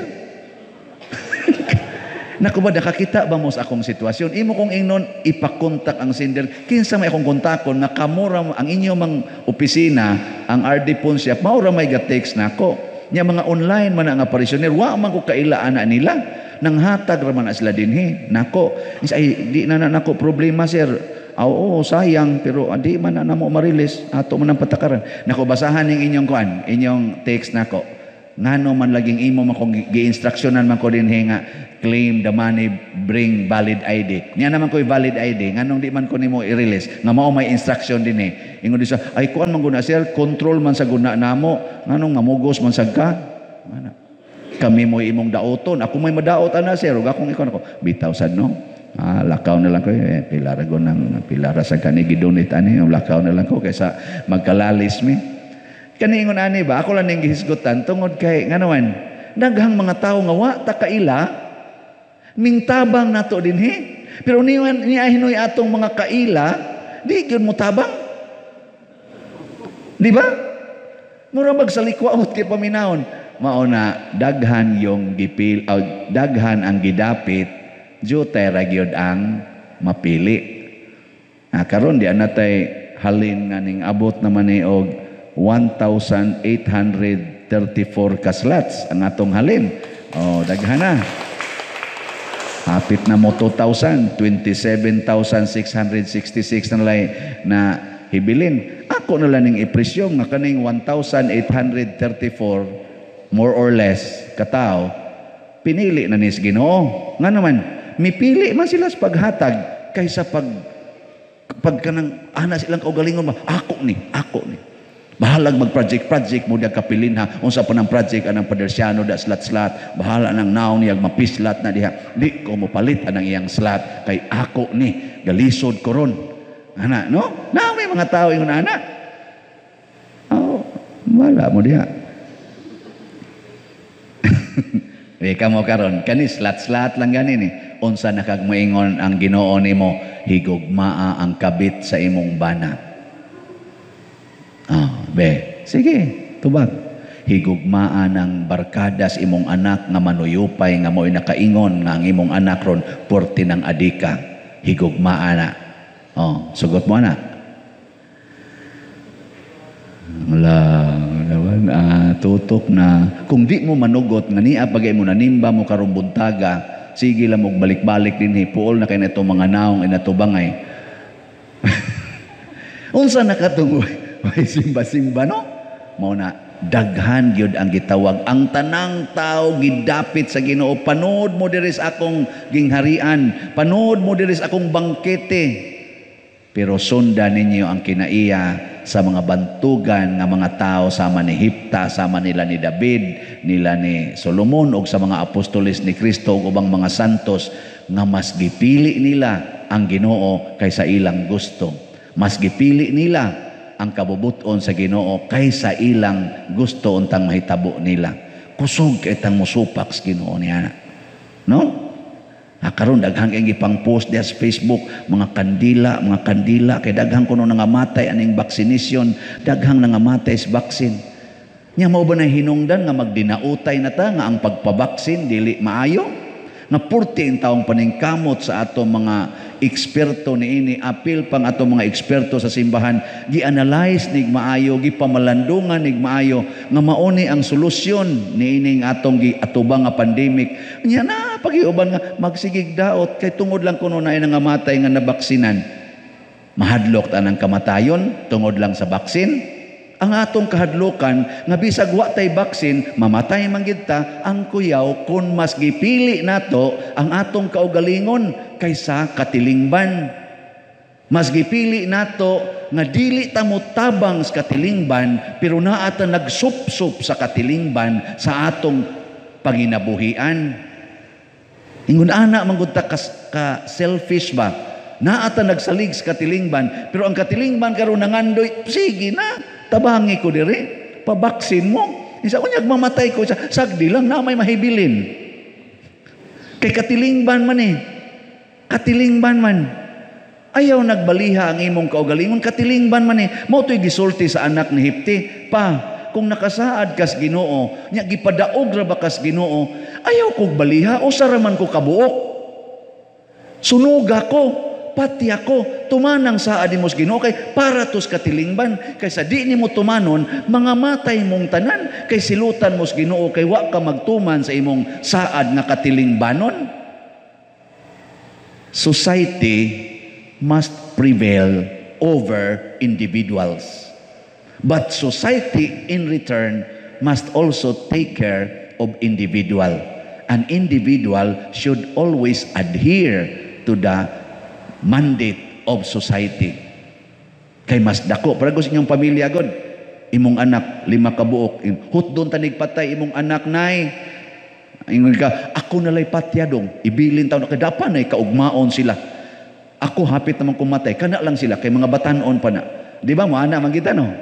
Nako ba, nakakita ba mo sa akong sitwasyon? Imo kong ingnon, ipakontak ang sender. Kinsa may akong kontakon nga kamura ang inyo mang opisina, ang RD Poncia, maura may ga-text nako. Nya mga online man nga parishioner, wa man ko kaila ana nila. Nanghatag ra man na sila dinhi. Nako, ay di na na nako problema, sir. Oo, sayang, pero di man na namo ma-release. Ato man ang patakaran. Nako, basahan ning inyong kuan, inyong text nako. Ngano man laging imo man kung gi-instructionan man ko dinhi nga claim the money, bring valid ID. Niya naman ko'y valid ID, nganong di man ko nimo i-release nga mao may instruction dinhi? Ingon di sa ay kuan man guna, sir, control man sa guna namo. Nganong mamugos man sad ka? Ana. Kami mo imong daoton, ako may madaot ana, sir, ug akong ikaw nako. Bitaw sad, no. Ah, lakaw na lang ko eh, pila ra nang pila ra sa kani gidonate ani, lakaw na lang ko kaysa magkalalis mi. Kani ingon ani ba, ako lang ning gihisgutan tungod kay ngano daghang mga tawo nga wa ta kaila mingtabang nato dinhi. Pero niyan niya hinoy atong mga kaila, di gyud mo tabang. Di ba? Mura magsalikwaot kay paminawon. Mao na daghan yung gipil, oh, daghan ang gidapit, jutay ra gyud ang mapili. Ah, karon di anatay halin nga ning abot naman ni og 1,834 ka slots ang atong halin. Oh, daghan na. Hapit na mo 2,000, 27,666 na lay na hibilin. Ako na lang ning i-presume nga kaning 1,834 more or less katao pinili na nis Ginoo. Nga naman, mipili man sila sa paghatag kaysa pag kanang ana silang kaugalingon ba, ako ni, ako ni. Bahalag mag-project project mo diag kapilin ha. Unsa pa ng project anang Padersiano da slat-slat. Bahala nang naong niyag mapislat na diha. Di ko mo palit anang iyang slat kay ako ni galisod ko ron. Ana, no? Na may mga tao ingon ana. Oh, wala mo diha. Di ka mo karon kani slat-slat lang gani ni. Unsa na kag moingon ang Ginoo nimo, higugmaa ang kabit sa imong bana. Ah, be, sige, tubag. Higugmaan ang barkadas imong anak nga manuyupay nga mo'y nakaingon nga ang imong anak ron purti ng adika. Higugmaan na. Oh, sugot mo na. Wala, naman, tutok na. Kung di mo manugot, nga niya pagay mo nanimba mo karong buntaga, sige lang mo balik-balik din, puol na kay na itong mga naong inatubangay. Unsa nakatungo? May simba-simba, no? Mao na, daghan gyud ang gitawag. Ang tanang tao gidapit sa Ginoo. Panood mo diri sa akong gingharian. Panood mo diri sa akong bangkete. Pero sundan ninyo ang kinaiya sa mga bantugan nga mga tao sama ni Hipta, sama nila ni David, nila ni Solomon, og sa mga apostoles ni Kristo ug ubang mga santos nga mas gipili nila ang Ginoo kaysa ilang gusto. Mas gipili nila ang kabubuton sa Ginoo kaysa ilang gusto untang mahitabo nila. Kusog kay tang mosupak sa Ginoo niya. No? Ah, karon daghang kay gipang-post diha sa Facebook, mga kandila kay daghang kuno nangamatay aning vaccination, daghang nangamatay sa vaccine. Nya mao ba na hinungdan nga magdinautay na ta nga ang pagpabaksin dili maayo? Nga purti ang taong paningkamot sa ato mga eksperto niini, apil pang ato mga eksperto sa simbahan, gi-analyze nig maayo, gipamalandungan nig maayo nga mauni ang solusyon niining atong giatubang nga pandemic. Nya na pagiuban nga magsigig daot kay tungod lang kuno na nangamatay nga nabaksinan. Mahadlok ta ng kamatayon tungod lang sa baksin. Ang atong kahadlokan nga bisag wa tay baksin, mamatay man gid ta, ang kuyaw kun mas gipili nato ang atong kaugalingon kaysa katilingban. Mas gipili nato nga dili ta motabang sa katilingban, pero naa ta nagsupsup sa katilingban sa atong panginabuhian. Ingon ana man gud ta ka selfish ba? Naa ta nagsalig sa katilingban, pero ang katilingban karon nangandoy, sige na, tabangi ko diri, pabaksin mo. Isa unyag mamatay ko, sagdi lang na may mahibilin. Kay katilingban man eh. Katilingban man. Ayaw nagbaliha ang imong kaugalingon, katilingban man eh. Mao to'y gisulti sa anak ni Hipti, pa, kung nakasaad kas Ginoo, nya gipadaog ra ba kas Ginoo, ayaw kog baliha, usa ra man ko kabuok. Sunuga ko, pati ako, tumanang saad nimo sa Ginoo kay para tos katilingban, kay sa di nimo tumanon, mga matay mong tanan, kay silutan mo sa Ginoo kay wa ka magtuman sa imong saad nga katilingbanon. Society must prevail over individuals. But society in return must also take care of individual. An individual should always adhere to the mandate of society. Kay mas dako para sa inyong pamilya god. Imong anak 5 ka buok, hutdon tanig patay imong anak nay. Ingon ka, ako nalay patya dong, ibilin taon kay dapat nay kaugmaon sila. Ako hapit naman kumatay, kana lang sila kay mga batan-on pa na. Di ba moana man kita no?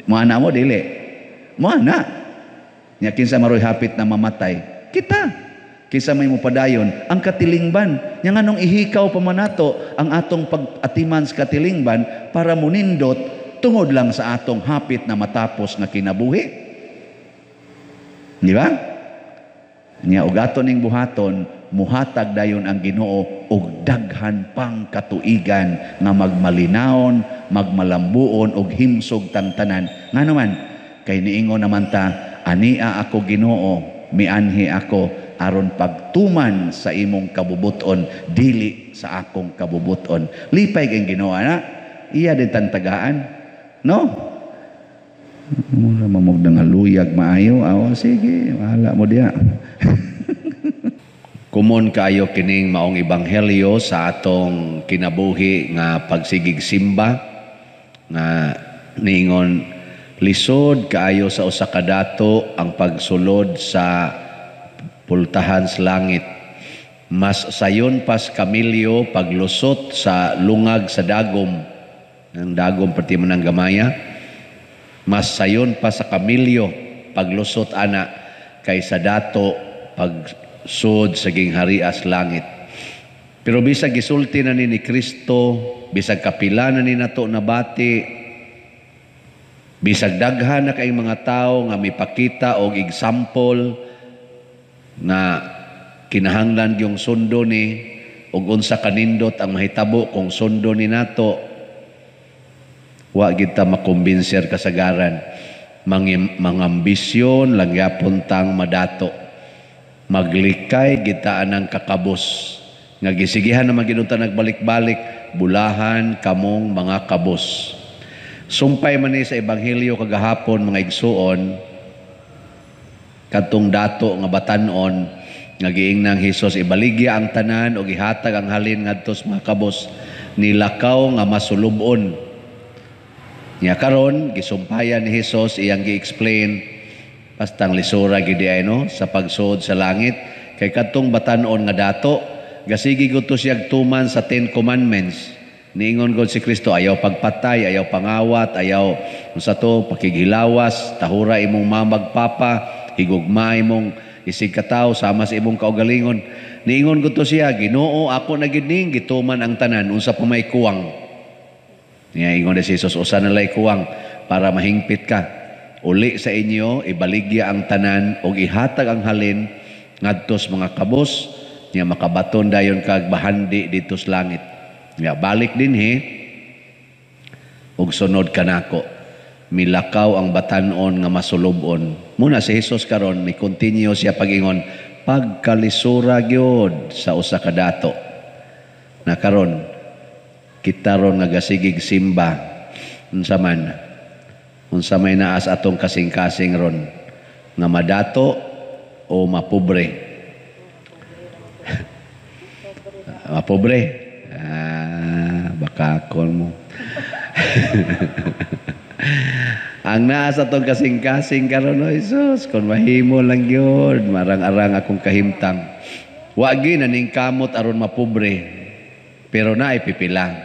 Moana mo dili. Moana. Nya kinsa maroy hapit na mamatay? Kita. Kinsa may mopadayon ang katilingban. Nya nganong ihikaw pa man nato ang atong pag-atiman sa katilingban para munindot tungod lang sa atong hapit na matapos nga kinabuhi. Di ba? Nya og ato ning buhaton, muhatag dayon ang Ginoo og daghan pang katuigan nga magmalinawon, magmalambuon og himsog tang tanan. Ngano man kay niingon naman ta, ania ako Ginoo, mianhi ako aron pagtuman sa imong kabubuton, dili sa akong kabubuton. Lipay kay Ginoo ana, iya din tantagaan, no? Mura mamugda nga luyag maayo, aw sige, bahala mo diha. Kumon kaayo kining maong ebanghelyo sa atong kinabuhi nga pagsigig simba nga niingon lisod kaayo sa usa ka dato ang pagsulod sa pultahan sa langit. Mas sayon pas kamilyo paglusot sa lungag sa dagom. Ang dagom perti man ang gamaya. Mas sayon pa sa kamilyo paglusot ana kaysa dato pagsud sa gingharias langit. Pero bisag gisulti na ni Kristo, bisag kapila na ni nato nabati, bisag daghan na kay mga tawo nga mipakita og example na kinahanglan yung sundo ni og unsa kanindot ang mahitabo kung sundo ni nato, wa gid ta makumbinser kasagaran. Mangambisyon lang gyapon tang madato. Maglikay gid ta anang kakabos nga gisigihan na maginunta nagbalik-balik, bulahan kamong mga kabos. Sumpay man ni sa ebanghelyo kagahapon mga igsuon, kadtong dato nga batan-on nga giingnang Hesus ibaligya ang tanan og ihatag ang halin ngadto sa mga kabos, nilakaw nga masulub-on. Nya karon gisumpayan ni Hesus, iyang gi-explain bastang lisura gid ay no sa pagsuod sa langit kay kadtong batan-on nga dato gasigi gud to siyag tuman sa 10 Commandments. Niingon gud si Kristo, ayaw pagpatay, ayaw pangawat, ayaw unsa to pakighilawas, tahura imong mamag papa, higugma imong isig katawo sama sa imong kaugalingon. Niingon gud to siya, Ginoo, ako na gid ning gituman ang tanan, unsa pa may kuwang. Niya ingon si Jesus, usa na lay kuwang para mahingpit ka. Uli sa inyo, ibaligya ang tanan og ihatag ang halin ngadto sa mga kabos, niya makabaton dayon kag bahandi dito sa langit. Niya balik dinhi og sunod kanako. Milakaw ang batan-on nga masulub-on. Muna si Jesus karon mi continue siya pag-ingon pagkalisura gyud sa usa ka dato. Na karon kita ron nga gasigig simba, unsa man, unsa may naas atong kasing-kasing ron nga madato o mapobre? Mapobre? Ah, baka kon mo. Ang naa sa atong kasing-kasing karon, oh Jesus, kon mahimo lang gyud, marang-arang akong kahimtang. Wa gyud naning kamot aron mapobre, pero naay pipila.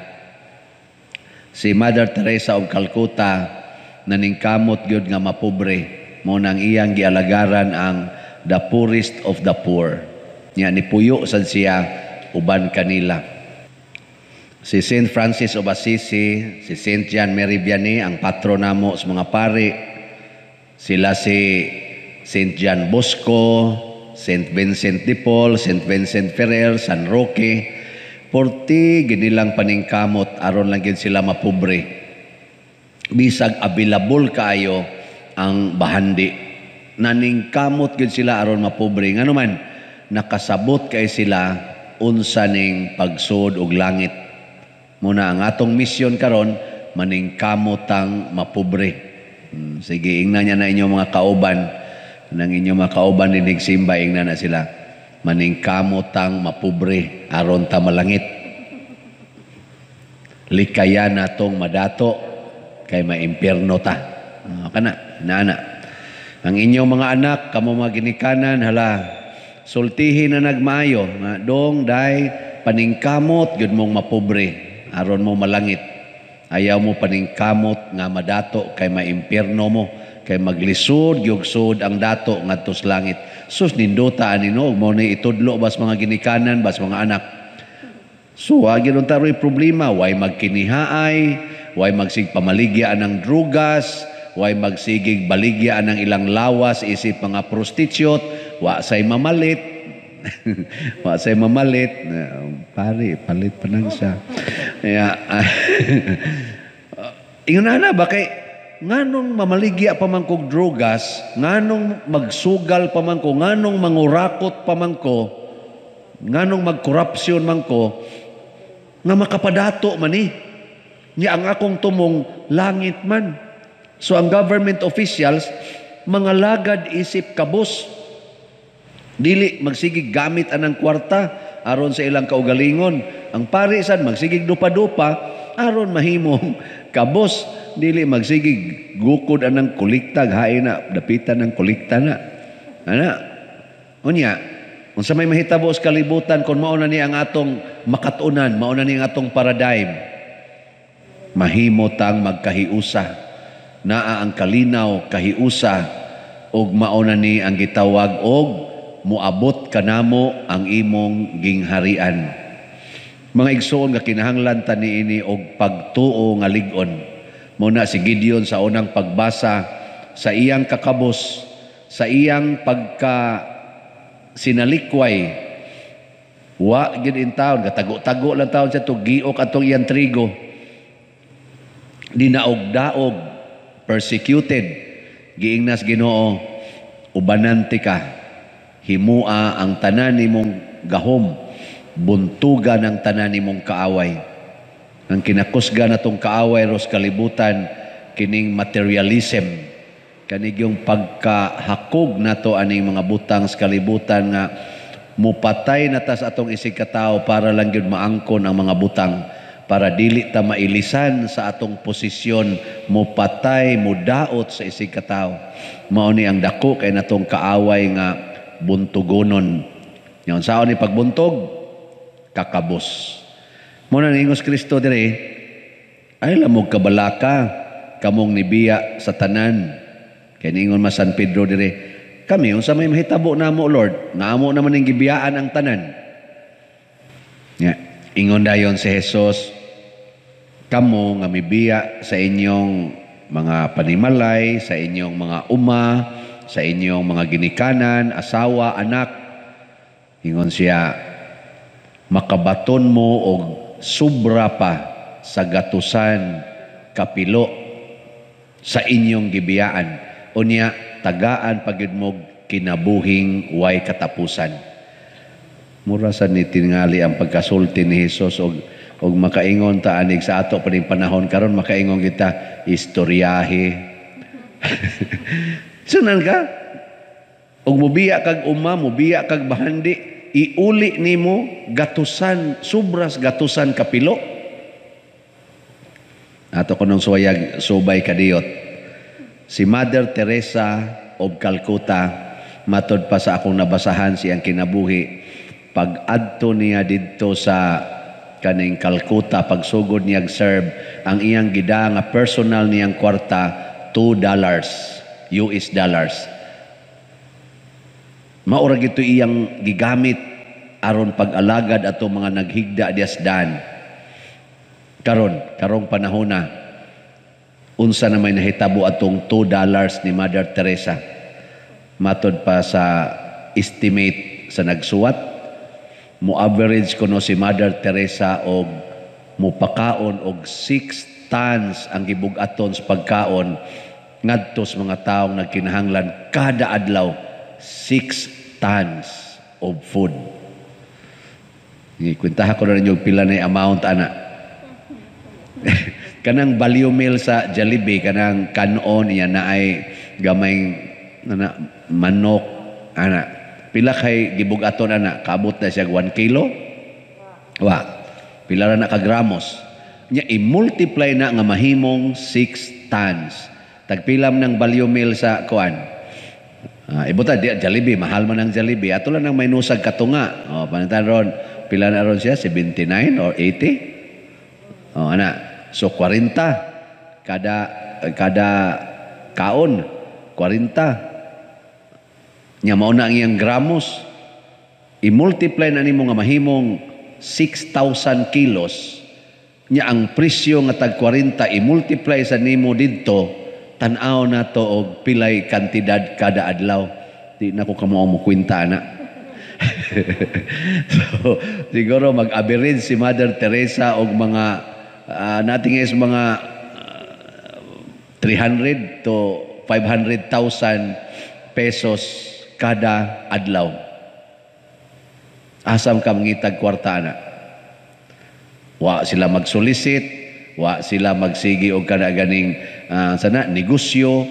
Si Mother Teresa of Calcutta naningkamot gyud nga mapobre. Mao nang iyang gialagaran ang the poorest of the poor. Nya nipuyo sad siya uban kanila. Si Saint Francis of Assisi, si Saint John Mary Vianney, ang patron namo sa mga pari, sila si Saint John Bosco, Saint Vincent de Paul, Saint Vincent Ferrer, San Roque, porti ginilang paningkamot aron lang gid sila mapobre. Bisag available kaayo ang bahandi, naningkamot gid sila aron mapobre. Ngano man nakasabot kay sila unsa ning pagsud og langit. Muna ang atong misyon karon, maningkamot ang mapobre. Sige, ingnan niya na inyong mga kauban. Nang inyong mga kauban dinig simba, ingnan na sila. Maningkamot ang mapobre aron ta malangit. Likayan natong madato kay maimpierno ta. Kana, inaana. Ang inyong mga anak, kamo mga ginikanan, hala, sultihin na nagmaayo, nga dong, day, paningkamot, gyud mong mapobre aron mo malangit. Ayaw mo paningkamot nga madato kay maimpierno mo, kay maglisod gyud ang dato ngadto sa langit. Sus, nindota ani no, mo ni itudlo bas mga ginikanan, bas mga anak. So wa gyud unta roy problema, way magkinihaay, way magsig pamaligya ang drugas, way magsigig baligya ang ilang lawas isip mga prostitute, wa say mamalit. Wa say mamalit. Pare, palit pa nang siya. Kaya, ingon na ba kay nganong mamaligya pa man kog drugas, nganong magsugal pa man ko, nganong mangurakot pa man ko, nganong magkorupsyon man ko, nga makapadato man ni. Nya ang akong tumong langit man. So ang government officials, mga lagad isip kabos. Dili magsigig gamit anang kwarta aron sa ilang kaugalingon. Ang pari sad magsigig dupa-dupa aron mahimong kabos. Dili magsigig gukod anang kolekta, hain na dapitan ng kolekta na. Ana. Unya, unsa may mahitabo sa kalibutan kon mao na ni ang atong makat-unan, mao na ni ang atong paradigm. Mahimo tang magkahiusa. Naa ang kalinaw kahiusa og mao na ni ang gitawag og muabot kanamo ang imong gingharian. Mga igsoon, nga kinahanglan ta niini og pagtuo nga lig-on. Muna si Gideon sa unang pagbasa sa iyang kakabos, sa iyang pagka sinalikway, wa gid in taon, katago-tago lang taon siya to giok atong iyang trigo. Dinaog-daog, persecuted, giingnas Ginoo, ubanan ti ka, himua ang tanan nimong gahom, buntuga ng tanan nimong kaaway. Ang kinakusga na tong kaaway ros kalibutan, kining materialism, kanigyong pagkahakog nato aning mga butang sa kalibutan nga mupatay na tas atong isig katao para lang gyud maangkon ang mga butang, para dili ta mailisan sa atong posisyon, mupatay, mudaot sa isig katao. Mao ni ang dako kay natong kaaway nga buntugonon. Ngayon, saan ni pagbuntog? Kakabos. Muna ni Ingos Kristo dire, ay lamog kabalaka, kamong nibiya sa tanan. Kaya ningon mas San Pedro dire, kami, unsa may mahitabo namo, Lord, nga amo naman ning gibiyaan ang tanan. Ya, ingon dayon si Jesus, kamo nga mibiya sa inyong mga panimalay, sa inyong mga uma, sa inyong mga ginikanan, asawa, anak, ingon siya, makabaton mo og sobra pa sa gatusan kapilo sa inyong gibiyaan. Unya, tagaan pagid mo kinabuhing way katapusan. Mura sa ni tingali ang pagkasulti ni Hesus og makaingon ta anig sa ato pa ning panahon karon, makaingon kita istoryahe. Sunan ka? Og mubiya kag uma, mubiya kag bahandi, iuli nimo gatusan, sobras gatusan kapilo. Ato kunong suwayag subay kadiyot. Si Mother Teresa of Calcutta, matod pa sa akong nabasahan siyang kinabuhi, pag-adto niya didto sa kaning Calcutta, pagsugod niya serve, ang iyang gida nga personal niyang kwarta, $2 US dollars. Mao ra gito iyang gigamit aron pag-alagad ato mga naghigda dias daan. Karon, karong panahona, unsa na may nahitabo atong $2 ni Mother Teresa? Matod pa sa estimate sa nagsuwat, mo average kuno si Mother Teresa og mupakaon og 6 tons ang gibug-aton sa pagkaon ngadto sa mga taong nagkinahanglan kada adlaw, 6 tons of food. Kwentaha ko na ninyo pila na amount ana. Kanang value meal sa Jollibee, kanang kanon iya na ay gamay na manok ana. Pila kay gibug-aton ana? Kaabot na siya 1 kilo? Wa. Pila ra na ka gramos? Nya i-multiply na nga mahimong 6 tons. Tagpilam ng value meal sa kuan. Ibuta di Jollibee, mahal man ang Jollibee. Ato lang nang may nusag katunga. Oh, panitan ron, pila na ron siya? 79 or 80? Oh, ana. So 40 kada kaon, 40. Nya mao na ang iyang gramos. I-multiply na nimo nga mahimong 6,000 kilos. Nya ang presyo nga tag 40 i-multiply sa nimo didto, tan-aw na to og pilay kantidad kada adlaw. Di na ko kamo mo kwenta ana. So, siguro mag-average si Mother Teresa og mga nating is mga 300 to 500,000 pesos kada adlaw. Asam ka mangitag kwarta ana? Wa sila magsolicit, wa sila magsigi og kana ganing sana negosyo,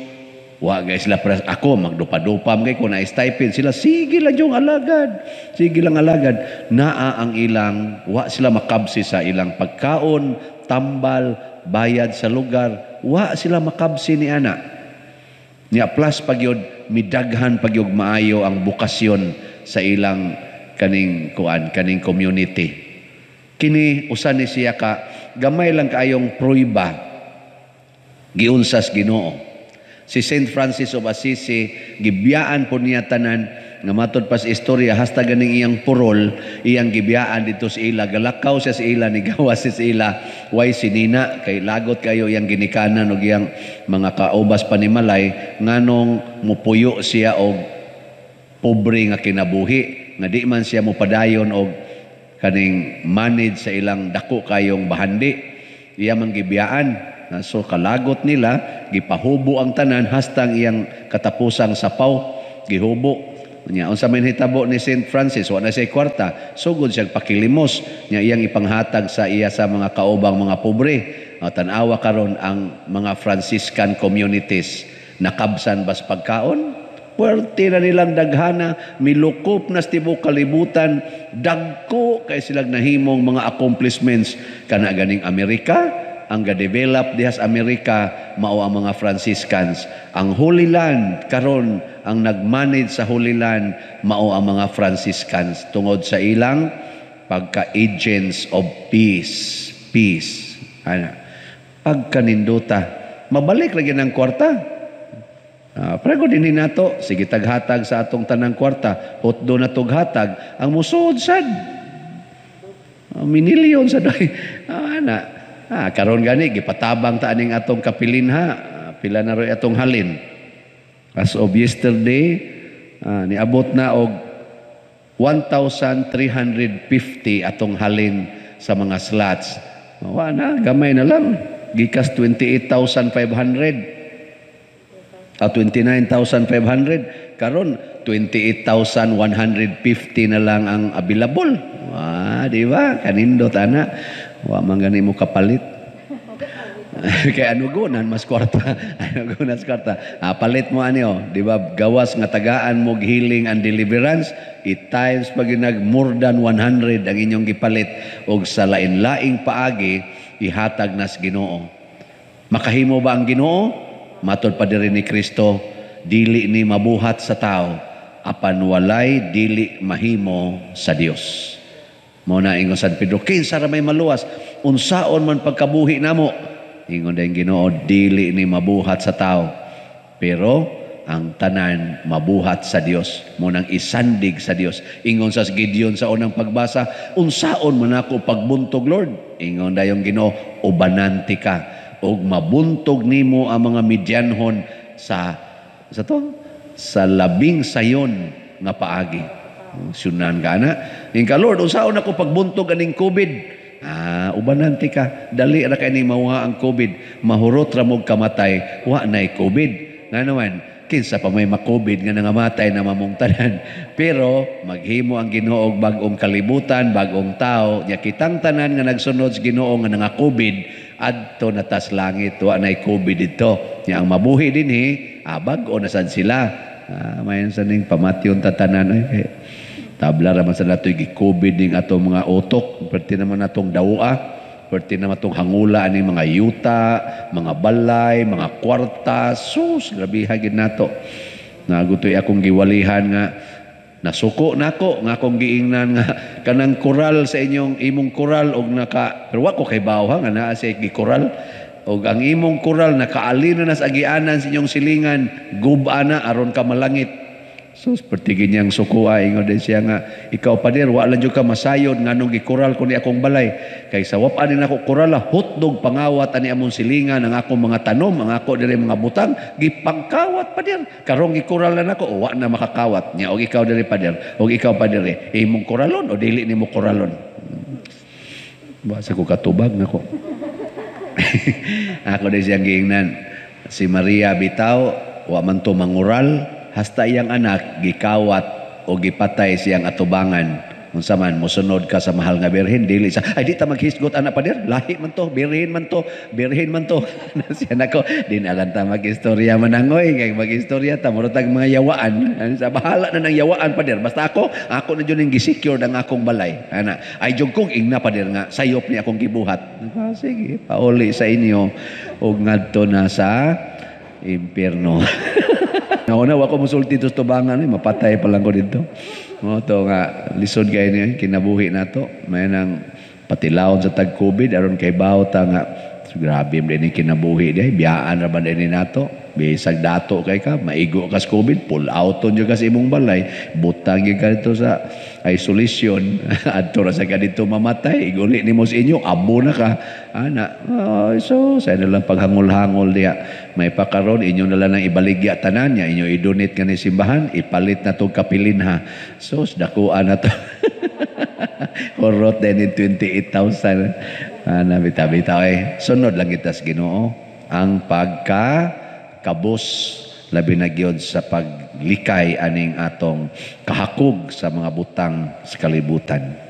wa gay sila pres, ako magdupa-dupa man kay ko na stipend sila, sige lang yung alagad, sige lang alagad. Naa ang ilang, wa sila makabsi sa ilang pagkaon, tambal, bayad sa lugar, wa sila makabsi ni ana. Nya plus pagyod midaghan pagyog maayo ang bukasyon sa ilang kaning kuan, kaning community. Kini usa ni siya ka gamay lang kaayong pruiba giunsas Ginoo. Si Saint Francis of Assisi gibiyaan po niya tanan nga matod pa sa istorya hasta ganing iyang purol iyang gibiyaan dito sa ila, galakaw siya sa ila, nigawas siya sa ila, way sinina kay lagot kayo iyang ginikanan og iyang mga kaubas panimalay nganong mupuyo siya og pobre nga kinabuhi nga di man siya mopadayon og kaning manage sa ilang dako kayong bahandi, iya man gibiyaan. So kalagot nila, gipahubo ang tanan hastang iyang katapusang sapaw gihubo. Nya unsa may nahitabo ni Saint Francis, wa na siya kwarta, sugod siya pakilimos nya iyang ipanghatag sa iya sa mga kaubang mga pobre. Tan-awa karon ang mga Franciscan communities, nakabsan bas pagkaon? Puwerte na nilang daghana, milukop na sa tibuok kalibutan, dagko kay silang nahimong mga accomplishments. Kana ganing Amerika, ang ga-develop dihas Amerika mao ang mga Franciscans. Ang Holy Land karon, ang nag-manage sa Holy Land mao ang mga Franciscans tungod sa ilang pagka-agents of peace. Peace. Ana. Pagkaninduta, mabalik lagi ng kwarta. Prego din nato, sige taghatag sa atong tanang kwarta, hotdo na tughatag, ang musod sad. Minilyon sad. Ana. Karon gani gipatabang ta aning atong kapilin ha. Pila na roy atong halin. As of yesterday, niabot na og 1,350 atong halin sa mga slots. Wa na, gamay na lang. Gikas 28,500. 29,500. Karon 28,150 na lang ang available. Di ba? Kanindot ana. Wa man gani mo kapalit. Kay ano gunan mas kwarta. Ano gunan mas kwarta. Palit mo ani oh, di ba? Gawas nga tagaan mo healing and deliverance, it times pag nag more than 100 ang inyong gipalit og sa lain-laing paagi ihatag nas Ginoo. Makahimo ba ang Ginoo? Matod pa diri ni Kristo, dili ni mabuhat sa tao apan walay dili mahimo sa Dios. Mao na ingon San Pedro, kinsa ra may maluwas, unsaon man pagkabuhi namo? Ingon din Ginoo, dili ni mabuhat sa tao, pero ang tanan mabuhat sa Dios, mo nang isandig sa Dios. Ingon sa Gideon sa unang pagbasa, unsaon man ako pagbuntog, Lord? Ingon dayong Ginoo, ubananti ka og mabuntog nimo ang mga Midianhon sa to sa labing sayon nga paagi. Sunan ka na. Ingka, Lord, unsaon ako pagbuntog aning COVID? Ah, ubananti ka. Dali ra kay ning mawha ang COVID. Mahurot ra mog kamatay, wa nay COVID. Nga naman, kinsa pa may ma-COVID nga nangamatay na mamong tanan. Pero maghimo ang Ginoo og bag-ong kalibutan, bag-ong tao, nya kitang tanan nga nagsunod sa Ginoo nga nanga-COVID adto na tas langit, wa nay COVID didto. Nya ang mabuhi dinhi, bag-o na sad sila. Mayon sa ning pamatyon tatanan ay tabla ra man sa natoy gi-COVID ning atong mga utok, perti naman natong dawa. Perti naman itong hangula ani mga yuta, mga balay, mga kwarta. Sus, grabiha gid nato. Nagutoy akong giwalihan nga nasuko nako nga akong giingnan nga kanang koral sa inyong imong koral og naka, pero wa ko kay bawo nga naa siya gikoral og ang imong koral nakaalino na sa agianan sa inyong silingan, guba na aron ka malangit. Sus, perti niyang suko ingon din siya nga, ikaw pader, wa lang jud ka masayod nganong gikoral ko ni akong balay. Kay sa wap-an ni nako korala, hotdog pangawat ani among silingan, ang akong mga tanom, ang ako diri mga butang, gipangkawat pader. Karong gikoral na nako, wa na makakawat. Nya og ikaw diri pader, og ikaw pader, imong koralon o dili nimo koralon. Wa sa ko katubag nako. Ako din siyang giingnan. Si Maria bitaw, wa man to mangural, hasta iyang anak gikawat o gipatay siyang atubangan. Unsa man mosunod ka sa mahal nga birhen, dili sa ay di ta maghisgot anak pader, lahi man to, birhen man to, birhen man to. Siya nako, di na lang ta magistorya manangoy, kay magistorya ta murag tag mga yawaan. Sa bahala na ng yawaan pader, basta ako na jud ning gi-secure ang akong balay. Ana, ay jud kong ingna pader nga sayop ni akong gibuhat. Ah, sige, pauli sa inyo og ngadto na sa impierno. Nauna, wa ko musulti to sa tubangan, eh, mapatay pa lang ko dito. Mo to nga lisod kay ni kinabuhi nato. May nang patilawon sa tag COVID aron kay bawo ta nga grabe man ni kinabuhi di biyaan ra ba ni nato. Bisag dato kay ka, maigo ka sa COVID, pull out on ka sa imong balay, butang gyud ka dito sa isolation, adto ra sa ka dito mamatay, iguli nimo sa inyo, abo na ka. Ana, oh, so sa na lang paghangol-hangol diha. May pakaron inyo na lang ang ibaligya tanan niya, inyo i-donate kani simbahan, ipalit na tong kapilin ha. So dakuan na to. Horot din 28,000. Ana, bitaw-bitaw eh. Sunod lang kita sa Ginoo ang pagka kabos labi na gyud sa paglikay aning atong kahakog sa mga butang sa kalibutan.